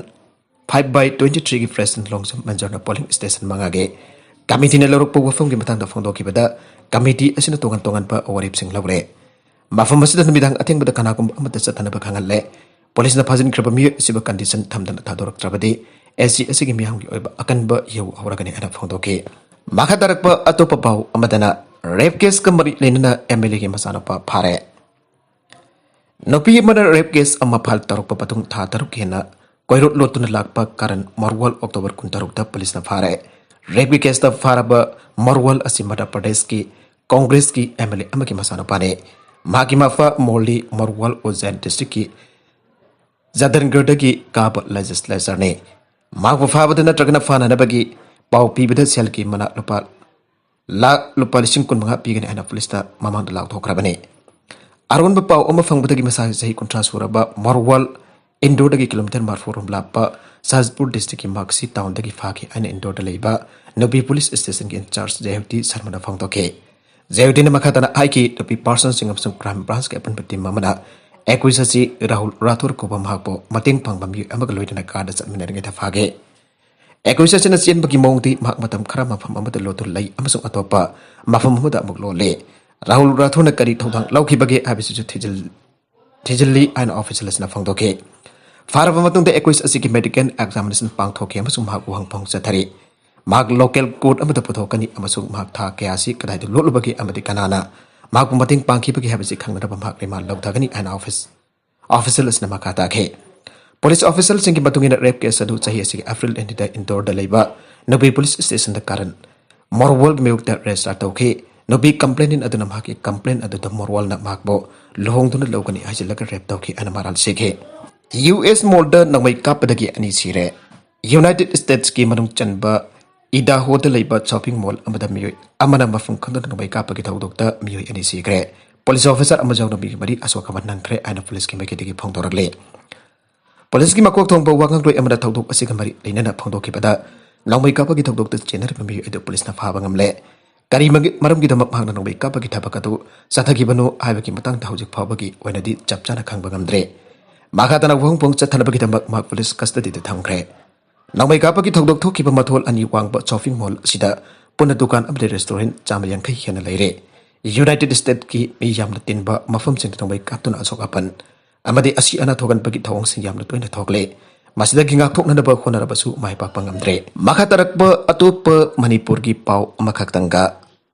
five by twenty threeꯒꯤ ꯄ꯭ꯔꯦꯁꯤꯗꯦꯟꯠ ꯂꯣꯡꯖꯝ ꯃꯟꯖꯣꯔꯅ ꯄꯣꯂꯤꯡ ꯁ꯭ꯇꯦꯁꯟ ꯃꯉꯥꯒꯤ ꯀꯃꯤꯇꯤꯅ ꯂꯧꯔꯛꯄ ꯋꯥꯐꯝꯒꯤ ꯃꯇꯥꯡꯗ ꯐꯣꯡꯗꯣꯛꯈꯤꯕꯗ, ꯀꯃꯤꯇꯤ ꯑꯁꯤꯅ ꯇꯣꯉꯥꯟ ꯇꯣꯉꯥꯟꯕ ꯋꯥꯔꯦꯞꯁꯤꯡ ꯂꯧꯔꯦ꯫ ꯃꯐꯝ ꯑꯁꯤꯗ ꯅꯨꯃꯤꯗꯥꯡ ꯑꯊꯦꯡꯕꯗ ꯀꯅꯥꯒꯨꯝꯕ ꯑꯃꯠꯇ ꯆꯠꯇꯅꯕ ꯈꯪꯍꯜꯂꯦ꯫ ꯄꯨꯂꯤꯁꯅ ꯐꯥꯖꯤꯟꯈ꯭ꯔꯕ ꯃꯤꯑꯣꯏ ꯑꯁꯤꯕꯨ ꯀꯟꯗꯤꯁꯟ ꯊꯝꯗꯅ ꯊꯥꯗꯣꯔꯛꯇ꯭ꯔꯕꯗꯤ ꯑꯦ ꯁꯤ ꯑꯦꯁ ꯁꯤꯒꯤ ꯃꯤꯌꯥꯝꯒꯤ ꯑꯣꯏꯕ ꯑꯀꯟꯕ ꯏꯍꯧ ꯍꯧꯔꯒꯅꯤ ꯍꯥꯏꯅ ꯐꯣꯡꯗꯣꯛꯈꯤ꯫ ꯃꯈꯥ ꯇꯥꯔꯛꯄ ꯑꯇꯣꯞꯄ ꯄꯥꯎ ꯑꯃꯗꯅ, ꯔꯦꯞ ꯀꯦꯁꯀ ꯃꯔꯤ ꯂꯩꯅꯅ ꯑꯦꯝ ꯑꯦꯜ ꯑꯦꯒꯤ ꯃꯆꯥꯅꯨꯄꯥ ꯐꯥꯔꯦ꯫ ꯅꯨꯄꯤ ꯑꯃꯅ ꯔꯦꯞ ꯀꯦꯁ ꯑꯃ ꯐꯥꯏꯜ ꯇꯧꯔꯛꯄ ꯃꯇꯨꯡ ꯊꯥ ꯇꯔꯨꯛ ꯍꯦꯟꯅ ꯀꯣꯏꯔꯣꯠ ꯂꯣꯠꯇꯨꯅ ꯂꯥꯛꯄ ꯀꯥꯔꯟ ꯃꯔꯋꯥꯜ ꯑꯣꯛꯇꯣꯕꯔ ꯀꯨꯟꯇꯔꯨꯛꯇ ꯄꯨꯂꯤꯁꯅ ꯐꯥꯔꯦ꯫ ꯔꯦꯞꯀꯤ ꯀꯦꯁꯇ ꯐꯥꯔꯕ ꯃꯔꯋꯥꯜ ꯑꯁꯤ ꯃꯙ꯭ꯌ ꯄ꯭ꯔꯗꯦꯁꯀꯤ ꯀꯣꯡꯒ꯭ꯔꯦꯁꯀꯤ ꯑꯦꯝ ꯑꯦꯜ ꯑꯦ ꯑꯃꯒꯤ ꯃꯆꯥꯅꯨꯄꯥꯅꯤ꯫ ꯃꯍꯥꯛꯀꯤ ꯃꯄꯥ ꯃꯣꯔꯂꯤ ꯃꯔꯋꯥꯜ ꯎꯖꯖꯦꯟ ꯗꯤꯁꯇ꯭ꯔꯤꯛꯀꯤ ꯖꯗꯟꯒꯔꯗꯒꯤ ꯀꯥꯕ ꯂꯦꯖꯤꯁꯂꯦꯆꯔꯅꯤ꯫ ꯃꯍꯥꯛꯄꯨ ꯐꯥꯕꯗ ꯅꯠꯇ꯭ꯔꯒꯅ ꯐꯥꯅꯅꯕꯒꯤ ꯄꯥꯎ ꯄꯤꯕꯗ ꯁꯦꯜꯒꯤ ꯃꯅꯥ ꯂꯨꯄꯥ ꯂꯥꯈ ꯂꯨꯄꯥ ꯂꯤꯁꯤꯡ ꯀꯨꯟꯃꯉꯥ ꯄꯤꯒꯅꯤ ꯍꯥꯏꯅ ꯄꯨꯂꯤꯁꯇ ꯃꯃꯥꯡꯗ ꯂꯥꯎꯊꯣꯛꯈ꯭ꯔꯕꯅꯤ꯫ ꯑꯔꯣꯟꯕ ꯄꯥꯎ ꯑꯃ ꯐꯪꯕꯗꯒꯤ ꯃꯁꯥꯒꯤ ꯆꯍꯤ ꯀꯨꯟꯊ꯭ꯔꯥ ꯁꯨꯔꯕ ꯃꯔꯋꯥꯜ ꯏꯟꯗꯣꯔꯗꯒꯤ ꯀꯤꯂꯣꯃꯤꯇꯔ ꯃꯔꯤꯐꯨ ꯔꯣꯝ ꯂꯥꯞꯄ ꯁꯍꯖꯄꯨꯔ ꯗꯤꯁꯇ꯭ꯔꯤꯛꯀꯤ ꯃꯥꯛꯁꯤ ꯇꯥꯎꯟꯗꯒꯤ ꯐꯥꯈꯤ ꯍꯥꯏꯅ ꯏꯟꯗꯣꯔꯗ ꯂꯩꯕ ꯅꯨꯄꯤ ꯄꯨꯂꯤꯁ ꯁ꯭ꯇꯦꯁꯟꯒꯤ ꯏꯟꯆꯥꯔꯖ ꯖꯦꯍꯨꯇꯤ ꯁꯔꯃꯅ ꯐꯣꯡꯗꯣꯛꯈꯤ꯫ ꯖꯦꯍꯨꯇꯤꯅ ꯃꯈꯥ ꯇꯥꯅ ꯍꯥꯏꯈꯤ, ꯅꯨꯄꯤ ꯄꯥꯔꯁꯟꯁꯤꯡ ꯑꯃꯁꯨꯡ ꯀ꯭ꯔꯥꯏꯝ ꯕ꯭ꯔꯥꯟꯁꯀꯤ ꯑꯄꯨꯟꯕ ꯇꯤꯝ ꯑꯃꯅ ꯑꯦꯀ꯭ꯌꯨꯖ ꯑꯁꯤ ꯔꯥꯍꯨꯜ ꯔꯥꯊꯣꯔ ꯀꯧꯕ ꯃꯍꯥꯛꯄꯨ ꯃꯇꯦꯡ ꯄꯥꯡꯕ ꯃꯤꯑꯣꯏ ꯑꯃꯒ ꯂꯣꯏꯅꯅ ꯀꯥꯔꯗ ꯆꯠꯃꯤꯟꯅꯔꯤꯉꯩꯗ ꯐꯥꯈꯤ꯫ ꯑꯦꯀ꯭ꯌꯨꯖ ꯑꯁꯤꯅ ꯆꯦꯟꯕꯒꯤ ꯃꯑꯣꯡꯗꯤ ꯃꯍꯥꯛ ꯃꯇꯝ ꯈꯔ ꯃꯐꯝ ꯑꯃꯗ ꯂꯣꯠꯇꯨꯅ ꯂꯩ ꯑꯃꯁꯨꯡ ꯑꯇꯣꯞꯄ ꯃꯐꯝ ꯑꯃꯗ ꯑꯃꯨꯛ ꯂꯣꯠꯂꯤ꯫ ꯔꯥꯍꯨꯜ ꯔꯥꯊꯣꯔꯅ ꯀꯔꯤ ꯊꯧꯗꯥꯡ ꯂꯧꯈꯤꯕꯒꯦ ꯍꯥꯏꯕꯁꯤꯁꯨ ꯊꯤꯖꯤꯜ-, ꯊꯤꯖꯤꯜꯂꯤ ꯍꯥꯏꯅ ꯑꯣꯐꯤꯁꯤꯌꯦꯜ ꯑꯁꯤꯅ ꯐꯣꯡꯗꯣꯛꯈꯤ꯫ ꯐꯥꯔꯕ ꯃꯇꯨꯡꯗ ꯑꯦꯀ꯭ꯌꯨꯁ ꯑꯁꯤꯒꯤ ꯃꯦꯗꯤꯀꯦꯜ ꯑꯦꯛꯖꯥꯃꯤꯅꯦꯁꯟ ꯄꯥꯡꯊꯣꯛꯈꯤ ꯑꯃꯁꯨꯡ ꯃꯍꯥꯛ ꯋꯥꯍꯪ ꯐꯥꯎ ꯆꯠꯊꯔꯤ꯫ ꯃꯍꯥꯛ ꯂꯣꯀꯦꯜ ꯀꯣꯔꯠ ꯑꯃꯗ ꯄꯨꯊꯣꯛꯀꯅꯤ ꯑꯃꯁꯨꯡ ꯃꯍꯥꯛ ꯊꯥ ꯀꯌꯥ ꯑꯁꯤ ꯀꯗꯥꯏꯗ ꯂꯣꯠꯂꯨꯕꯒꯦ ꯑꯃꯗꯤ ꯀꯅꯥꯅ ꯃꯍꯥꯛꯄꯨ ꯃꯇꯦꯡ ꯄꯥꯡꯈꯤꯕꯒꯦ ꯍꯥꯏꯕꯁꯤ ꯈꯪꯅꯅꯕ ꯃꯍꯥꯛ ꯔꯤꯃꯥꯟ ꯂꯧꯊꯒꯅꯤ ꯍꯥꯏꯅ ꯑꯣꯐꯤꯁ ꯑꯣꯐꯤꯁꯤꯌꯦꯜ ꯑꯁꯤꯅ ꯃꯈꯥ ꯇꯥꯈꯤ꯫ ꯄꯨꯂꯤꯁ ꯑꯣꯐꯤꯁꯤꯌꯦꯜꯁꯤꯡꯒꯤ ꯃꯇꯨꯡ ꯏꯟꯅ, ꯔꯦꯞ ꯀꯦꯁ ꯑꯗꯨ ꯆꯍꯤ ꯑꯁꯤꯒꯤ ꯑꯦꯄ꯭ꯔꯤꯜ ꯑꯅꯤꯗ ꯏꯟꯗꯣꯔꯗ ꯂꯩꯕ ꯅꯨꯄꯤ ꯄꯨꯂꯤꯁ ꯁ꯭ꯇꯦꯁꯟꯗ ꯀꯥꯔꯟ ꯃꯣꯔꯋꯥꯜꯒꯤ ꯃꯥꯌꯣꯛꯇ ꯔꯦꯖꯤꯁꯇꯔ ꯇꯧꯈꯤ꯫ ꯅꯨꯄꯤ ꯀꯝꯄ꯭ꯂꯦꯅꯦꯟ ꯑꯗꯨꯅ ꯃꯍꯥꯛꯀꯤ ꯀꯝꯄ꯭ꯂꯦꯟ ꯑꯗꯨꯗ ꯃꯣꯔꯋꯥꯜꯅ ꯃꯍꯥꯛꯄꯨ ꯂꯨꯍꯣꯡꯗꯨꯅ ꯂꯧꯒꯅꯤ ꯍꯥꯏꯖꯤꯜꯂꯒ ꯔꯦꯞ ꯇꯧꯈꯤ ꯍꯥꯏꯅ ꯃꯔꯥꯜ ꯁꯤꯈꯤ꯫ ꯌꯨ ꯑꯦꯁ ꯃꯣꯜꯗ ꯅꯣꯡꯃꯩ ꯀꯥꯞꯄꯗꯒꯤ ꯑꯅꯤ ꯁꯤꯔꯦ꯫ ꯌꯨꯅꯥꯏꯇꯦꯗ ꯁ꯭ꯇꯦꯠꯁꯀꯤ ꯃꯅꯨꯡ ꯆꯟꯕ ꯏꯗꯥꯍꯣꯗ ꯂꯩꯕ ꯁꯣꯄꯤꯡ ꯃꯣꯜ ꯑꯃꯗ ꯃꯤꯑꯣꯏ ꯑꯃꯅ ꯃꯐꯝ ꯈꯪꯗꯅ ꯅꯣꯡꯃꯩ ꯀꯥꯞꯄꯒꯤ ꯊꯧꯗꯣꯛꯇ ꯃꯤꯑꯣꯏ ꯑꯅꯤ ꯁꯤꯈ꯭ꯔꯦ꯫ ꯄꯨꯂꯤꯁ ꯑꯣꯐꯤꯁꯥꯔ ꯑꯃ ꯌꯥꯎꯅ ꯃꯤꯑꯣꯏ ꯃꯔꯤ ꯑꯁꯣꯛ ꯑꯄꯟ ꯅꯪꯈ꯭ꯔꯦ ꯍꯥꯏꯅ ꯄꯨꯂꯤꯁꯀꯤ ꯃꯥꯏꯀꯩꯗꯒꯤ ꯐꯣꯡꯗꯣꯔꯛꯂꯤ꯫ ꯄꯨꯂꯤꯁꯀꯤ ꯃꯀꯣꯛ ꯊꯣꯡꯕ ꯋꯥꯉꯥꯡꯂꯣꯏ ꯑꯃꯅ ꯊꯧꯗꯣꯛ ꯑꯁꯤꯒ ꯃꯔꯤ ꯂꯩꯅꯅ ꯐꯣꯡꯗꯣꯛꯈꯤꯕꯗ, ꯅꯣꯡꯃꯩ ꯀꯥꯞꯄꯒꯤ ꯊꯧꯗꯣꯛꯇ ꯆꯦꯟꯅꯔꯤꯕ ꯃꯤꯑꯣꯏ ꯑꯗꯨ ꯄꯨꯂꯤꯁꯅ ꯐꯥꯕ ꯉꯝꯂꯦ꯫ ꯀꯔꯤ ꯃꯔꯝꯒꯤꯗꯃꯛ ꯃꯍꯥꯛꯅ ꯅꯣꯡꯃꯩ ꯀꯥꯞꯄꯒꯤ ꯊꯕꯛ ꯑꯗꯨ ꯆꯠꯊꯈꯤꯕꯅꯣ ꯍꯥꯏꯕꯒꯤ ꯃꯇꯥꯡꯗ ꯍꯧꯖꯤꯛ ꯐꯥꯎꯕꯒꯤ ꯑꯣꯏꯅꯗꯤ ꯆꯞ ꯆꯥꯅ ꯈꯪꯕ ꯉꯝꯗ꯭ꯔꯦ꯫ ꯃꯈꯥ ꯇꯥꯅ ꯋꯥꯍꯪ ꯄꯥꯎ ꯆꯠꯊꯅꯕꯒꯤꯗꯃꯛ ꯃꯍꯥꯛ ꯄꯨꯂꯤꯁ ꯀꯁꯇꯗꯤꯗ ꯊꯝꯈ꯭ꯔꯦ꯫ ꯅꯣꯡꯃꯩ ꯀꯥꯞꯄꯒꯤ ꯊꯧꯗꯣꯛ ꯊꯣꯛꯈꯤꯕ ꯃꯊꯣꯜ ꯑꯅꯤ ꯋꯥꯡꯕ ꯁꯣꯄꯤꯡ ꯃꯣꯜ ꯑꯁꯤꯗ ꯄꯨꯟꯅ ꯗꯨꯀꯥꯟ ꯑꯃꯗꯤ ꯔꯦꯁꯇꯨꯔꯦꯟꯠ ꯆꯥꯝꯃ ꯌꯥꯡꯈꯩ ꯍꯦꯟꯅ ꯂꯩꯔꯦ꯫ ꯌꯨꯅꯥꯏꯇꯦꯗ ꯁ꯭ꯇꯦꯠꯀꯤ ꯃꯤ ꯌꯥꯝꯅ ꯇꯤꯟꯕ ꯃꯐꯝꯁꯤꯡꯗ ꯅꯣꯡꯃꯩ ꯀꯥꯞꯇꯨꯅ ꯑꯁꯣꯛ ꯑꯄꯟ ꯑꯃꯗꯤ ꯑꯁꯤ ꯑꯅꯥ ꯊꯣꯛꯍꯟꯕꯒꯤ ꯊꯧꯑꯣꯡꯁꯤꯡ ꯌꯥꯝꯅ ꯇꯣꯏꯅ ꯊꯣꯛꯂꯦ꯫ ꯃꯁꯤꯗꯒꯤ ꯉꯥꯛꯊꯣꯛꯅꯅꯕ ꯍꯣꯠꯅꯔꯕꯁꯨ ꯃꯥꯏ ꯄꯥꯛꯄ ꯉꯝꯗ꯭ꯔꯦ꯫ ꯃꯈꯥ ꯇꯥꯔꯛꯄ ꯑꯇꯣꯞꯄ ꯃꯅꯤꯄꯨꯔꯒꯤ ꯄꯥꯎ ꯑꯃꯈꯛꯇꯪꯒ꯫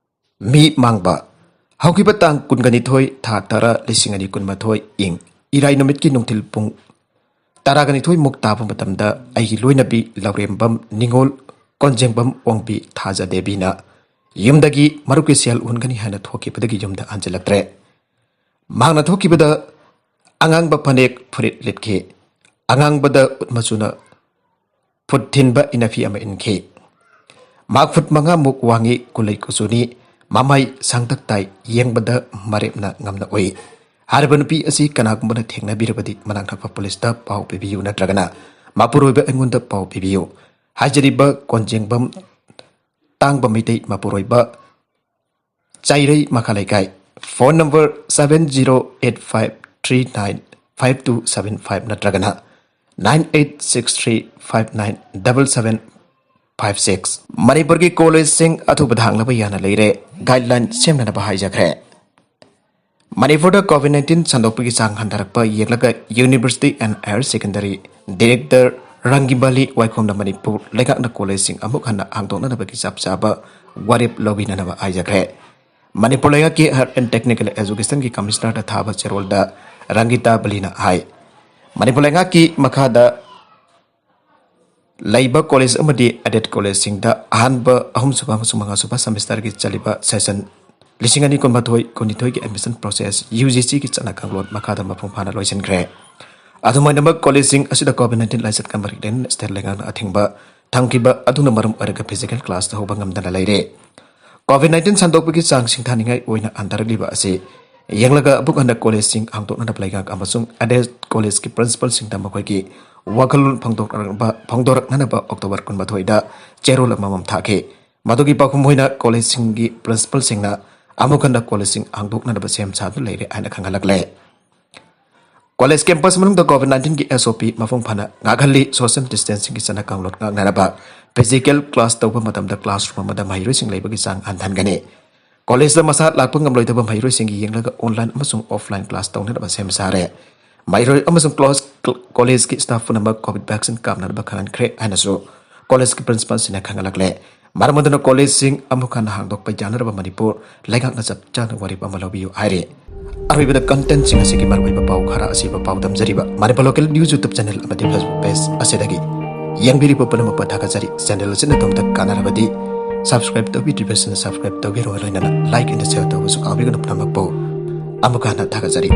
ꯃꯤ ꯃꯥꯡꯕ꯫ ꯍꯧꯈꯤꯕ ꯇꯥꯡ ꯀꯨꯟꯒ ꯅꯤꯊꯣꯏ, ꯊꯥ ꯇꯔꯥ, ꯂꯤꯁꯤꯡ ꯑꯅꯤ ꯀꯨꯟꯃꯥꯊꯣꯏ, ꯏꯪ ꯏꯔꯥꯏ ꯅꯨꯃꯤꯠꯀꯤ ꯅꯨꯡꯊꯤꯜ ꯄꯨꯡ ꯇꯔꯥꯒ ꯅꯤꯊꯣꯏ ꯃꯨꯛ ꯇꯥꯕ ꯃꯇꯝꯗ ꯑꯩꯒꯤ ꯂꯣꯏꯅꯕꯤ ꯂꯧꯔꯦꯝꯕꯝ ꯅꯤꯉꯣꯜ ꯀꯣꯟꯖꯦꯡꯕꯝ ꯑꯣꯡꯕꯤ ꯊꯥꯖ ꯗꯦꯕꯤꯅ ꯌꯨꯝꯗꯒꯤ ꯃꯔꯨꯞꯀꯤ ꯁꯦꯜ ꯍꯨꯟꯒꯅꯤ ꯍꯥꯏꯅ ꯊꯣꯛꯈꯤꯕꯗꯒꯤ ꯌꯨꯝꯗ ꯍꯟꯖꯤꯜꯂꯛꯇ꯭ꯔꯦ꯫ ꯃꯍꯥꯛꯅ ꯊꯣꯛꯈꯤꯕꯗ ꯑꯉꯥꯡꯕ ꯐꯅꯦꯛ ꯐꯨꯔꯤꯠ ꯂꯤꯠꯈꯤ꯫ ꯑꯉꯥꯡꯕꯗ ꯎꯠ ꯃꯆꯨꯅ ꯐꯨꯠ ꯊꯤꯟꯕ ꯏꯅꯐꯤ ꯑꯃ ꯏꯟꯈꯤ꯫ ꯃꯍꯥꯛ ꯐꯨꯠ ꯃꯉꯥꯃꯨꯛ ꯋꯥꯡꯏ, ꯀꯨꯂꯩ ꯀꯨꯆꯨꯅꯤ, ꯃꯃꯥꯏ ꯁꯥꯡꯇꯛ ꯇꯥꯏ, ꯌꯦꯡꯕꯗ ꯃꯔꯦꯞꯅ ꯉꯝꯅ ꯎꯏ꯫ ꯍꯥꯏꯔꯤꯕ ꯅꯨꯄꯤ ꯑꯁꯤ ꯀꯅꯥꯒꯨꯝꯕꯅ ꯊꯦꯡꯅꯕꯤꯔꯕꯗꯤ ꯃꯅꯥꯛ ꯅꯛꯄ ꯄꯨꯂꯤꯁꯇ ꯄꯥꯎ ꯄꯤꯕꯤꯌꯨ ꯅꯠꯇ꯭ꯔꯒꯅ ꯃꯄꯨꯔꯣꯏꯕ ꯑꯩꯉꯣꯟꯗ ꯄꯥꯎ ꯄꯤꯕꯤꯌꯨ꯫ ꯍꯥꯏꯖꯔꯤꯕ ꯀꯣꯟꯖꯦꯡꯕꯝ ꯇꯥꯡꯕ ꯃꯩꯇꯩ ꯃꯄꯨꯔꯣꯏꯕ ꯆꯥꯏꯔꯩ ꯃꯈꯥ ꯂꯩꯀꯥꯏ꯫ Phone number seven zero eight five three nine five two seven five ꯅꯠꯇ꯭ꯔꯒꯅ nine eight six three five nine double seven five six꯫ ꯃꯅꯤꯄꯨꯔꯒꯤ ꯀꯣꯂꯦꯖꯁꯤꯡ ꯑꯊꯨꯕꯗ ꯍꯥꯡꯅꯕ ꯌꯥꯅ ꯂꯩꯔꯦ꯫ ꯒꯥꯏꯗꯂꯥꯏꯟ ꯁꯦꯝꯅꯅꯕ ꯍꯥꯏꯖꯈ꯭ꯔꯦ꯫ ꯃꯅꯤꯄꯨꯔꯗ COVID nineteen ꯁꯟꯗꯣꯛꯄꯒꯤ ꯆꯥꯡ ꯍꯟꯊꯔꯛꯄ ꯌꯦꯡꯂꯒ University and Higher Secondary Director ꯔꯪꯒꯤꯕꯥꯂꯤ ꯋꯥꯏꯈꯣꯝꯅ Manipur ꯂꯩꯉꯥꯛꯅ ꯀꯣꯂꯦꯖꯁꯤꯡ ꯑꯃꯨꯛ ꯍꯟꯅ ꯍꯥꯡꯗꯣꯛꯅꯅꯕꯒꯤ ꯆꯞ ꯆꯥꯕ ꯋꯥꯔꯦꯞ ꯂꯧꯕꯤꯅꯅꯕ ꯍꯥꯏꯖꯈ꯭ꯔꯦ꯫ ꯃꯅꯤꯄꯨꯔ ꯂꯩꯉꯥꯛꯀꯤ Higher and Technical Educationꯒꯤ Commissionerꯗ ꯊꯥꯕ ꯆꯦꯔꯣꯜꯗ ꯔꯪꯒꯤꯇꯥ ꯕꯂꯤꯅ ꯍꯥꯏ, ꯃꯅꯤꯄꯨꯔ ꯂꯩꯉꯥꯛꯀꯤ ꯃꯈꯥꯗ ꯂꯩꯕ ꯀꯣꯂꯦꯖ ꯑꯃꯗꯤ aided ꯀꯣꯂꯦꯖꯁꯤꯡꯗ ꯑꯍꯥꯟꯕ, ꯑꯍꯨꯝꯁꯨꯕ ꯑꯃꯁꯨꯡ ꯃꯉꯥꯁꯨꯕ semesterꯒꯤ ꯆꯠꯂꯤꯕ session ꯂꯤꯁꯤꯡ ꯑꯅꯤ ꯀꯨꯟꯃꯥꯊꯣꯏ ꯀꯨꯟꯅꯤꯊꯣꯏꯒꯤ admission process UGCꯒꯤ ꯆꯠꯅ ꯀꯥꯡꯂꯣꯟ ꯃꯈꯥꯗ ꯃꯄꯨꯡ ꯐꯥꯅ ꯂꯣꯏꯁꯤꯟꯈ꯭ꯔꯦ꯫ ꯑꯗꯨꯝ ꯑꯣꯏꯅꯃꯛ, ꯀꯣꯂꯦꯖꯁꯤꯡ ꯑꯁꯤꯗ COVID nineteen ꯂꯥꯏꯆꯠꯀ ꯃꯔꯤ ꯂꯩꯅꯅ state ꯂꯩꯉꯥꯛꯅ ꯑꯊꯤꯡꯕ ꯊꯝꯈꯤꯕ ꯑꯗꯨꯅ ꯃꯔꯝ ꯑꯣꯏꯔꯒ physical class ꯇꯧꯕ ꯉꯝꯗꯅ ꯂꯩꯔꯦ꯫ COVID nineteen ꯁꯟꯗꯣꯛꯄꯒꯤ ꯆꯥꯡ ꯁꯤꯡꯊꯥꯅꯤꯡꯉꯥꯏ ꯑꯣꯏꯅ ꯍꯟꯊꯔꯛꯂꯤꯕ ꯑꯁꯤ ꯌꯦꯡꯂꯒ, ꯑꯃꯨꯛ ꯍꯟꯅ ꯀꯣꯂꯦꯖꯁꯤꯡ ꯍꯥꯡꯗꯣꯛꯅꯅꯕ ꯂꯩꯉꯥꯛ ꯑꯃꯁꯨꯡ aided ꯀꯣꯂꯦꯖꯀꯤ principalꯁꯤꯡꯗ ꯃꯈꯣꯏꯒꯤ ꯋꯥꯈꯜꯂꯣꯟ ꯐꯣꯡꯗꯣꯔꯛꯅꯕ, ꯐꯣꯡꯗꯣꯔꯛꯅꯅꯕ October ꯀꯨꯟꯃꯥꯊꯣꯏꯗ ꯆꯦꯔꯣꯜ ꯑꯃꯃꯝ ꯊꯥꯈꯤ꯫ ꯃꯗꯨꯒꯤ ꯄꯥꯎꯈꯨꯝ ꯑꯣꯏꯅ ꯀꯣꯂꯦꯖꯁꯤꯡꯒꯤ principalꯁꯤꯡꯅ ꯑꯃꯨꯛ ꯍꯟꯅ ꯀꯣꯂꯦꯖꯁꯤꯡ ꯍꯥꯡꯗꯣꯛꯅꯅꯕ ꯁꯦꯝ ꯁꯥꯗꯨꯅ ꯂꯩꯔꯦ ꯍꯥꯏꯅ ꯈꯪꯍꯜꯂꯛꯂꯦ꯫ ꯀꯣꯂꯦꯖ campus ꯃꯅꯨꯡꯗ COVID nineteenꯒꯤ SOP ꯃꯄꯨꯡ ꯐꯥꯅ ꯉꯥꯛꯍꯜꯂꯤ꯫ Social distancingꯒꯤ ꯆꯠꯅ ꯀꯥꯡꯂꯣꯟ ꯉꯥꯛꯅꯅꯕ physical class ꯇꯧꯕ ꯃꯇꯝꯗ classroom ꯑꯃꯗ ꯃꯍꯩꯔꯣꯏꯁꯤꯡ ꯂꯩꯕꯒꯤ ꯆꯥꯡ ꯍꯟꯊꯍꯟꯒꯅꯤ꯫ ꯀꯣꯂꯦꯖꯇ ꯃꯁꯥ ꯂꯥꯛꯄ ꯉꯝꯂꯣꯏꯗꯕ ꯃꯍꯩꯔꯣꯏꯁꯤꯡꯒꯤ ꯌꯦꯡꯂꯒ online ꯑꯃꯁꯨꯡ offline class ꯇꯧꯅꯅꯕ ꯁꯦꯝ ꯁꯥꯔꯦ꯫ ꯃꯍꯩꯔꯣꯏ ꯑꯃꯁꯨꯡ ꯀ꯭ꯂꯣꯁ-, ꯀꯣꯂꯦꯖꯀꯤ staff ꯄꯨꯝꯅꯃꯛ COVID vaccine ꯀꯥꯞꯅꯅꯕ ꯈꯪꯍꯟꯈ꯭ꯔꯦ ꯍꯥꯏꯅꯁꯨ ꯀꯣꯂꯦꯖꯀꯤ principalꯁꯤꯡꯅ ꯈꯪꯍꯜꯂꯛꯂꯦ꯫ ꯃꯔꯝ ꯑꯗꯨꯅ ꯀꯣꯂꯦꯖꯁꯤꯡ ꯑꯃꯨꯛ ꯍꯟꯅ ꯍꯥꯡꯗꯣꯛꯄ ꯌꯥꯅꯅꯕ ꯃꯅꯤꯄꯨꯔ ꯂꯩꯉꯥꯛꯅ ꯆꯞ ꯆꯥꯅ ꯋꯥꯔꯦꯞ ꯑꯃ ꯂꯧꯕꯤꯌꯨ ꯍꯥꯏꯔꯤ꯫ ꯑꯔꯣꯏꯕꯗ contentꯁꯤꯡ ꯑꯁꯤꯒꯤ ꯃꯔꯨꯑꯣꯏꯕ ꯄꯥꯎ ꯈꯔ ꯑꯁꯤꯕꯨ ꯄꯥꯎꯗꯝꯖꯔꯤꯕ Manipur Local News YouTube channel ꯑꯃꯗꯤ Facebook page ꯑꯁꯤꯗꯒꯤ ꯌꯦꯡꯕꯤꯔꯤꯕ ꯄꯨꯝꯅꯃꯛꯄꯨ ꯊꯥꯒꯠꯆꯔꯤ꯫ Channel ꯑꯁꯤꯅ ꯑꯗꯣꯝꯗ ꯀꯥꯟꯅꯔꯕꯗꯤ subscribe ꯇꯧꯕꯤꯗ꯭ꯔꯤꯕꯁꯤꯡꯅ subscribe ꯇꯧꯕꯤꯔꯣ, ꯂꯣꯏꯅꯅ like and share ꯇꯧꯕꯁꯨ ꯀꯥꯎꯕꯤꯒꯅꯨ꯫ ꯄꯨꯝꯅꯃꯛꯄꯨ ꯑꯃꯨꯛ ꯍꯟꯅ ꯊꯥꯒꯠꯆꯔꯤ꯫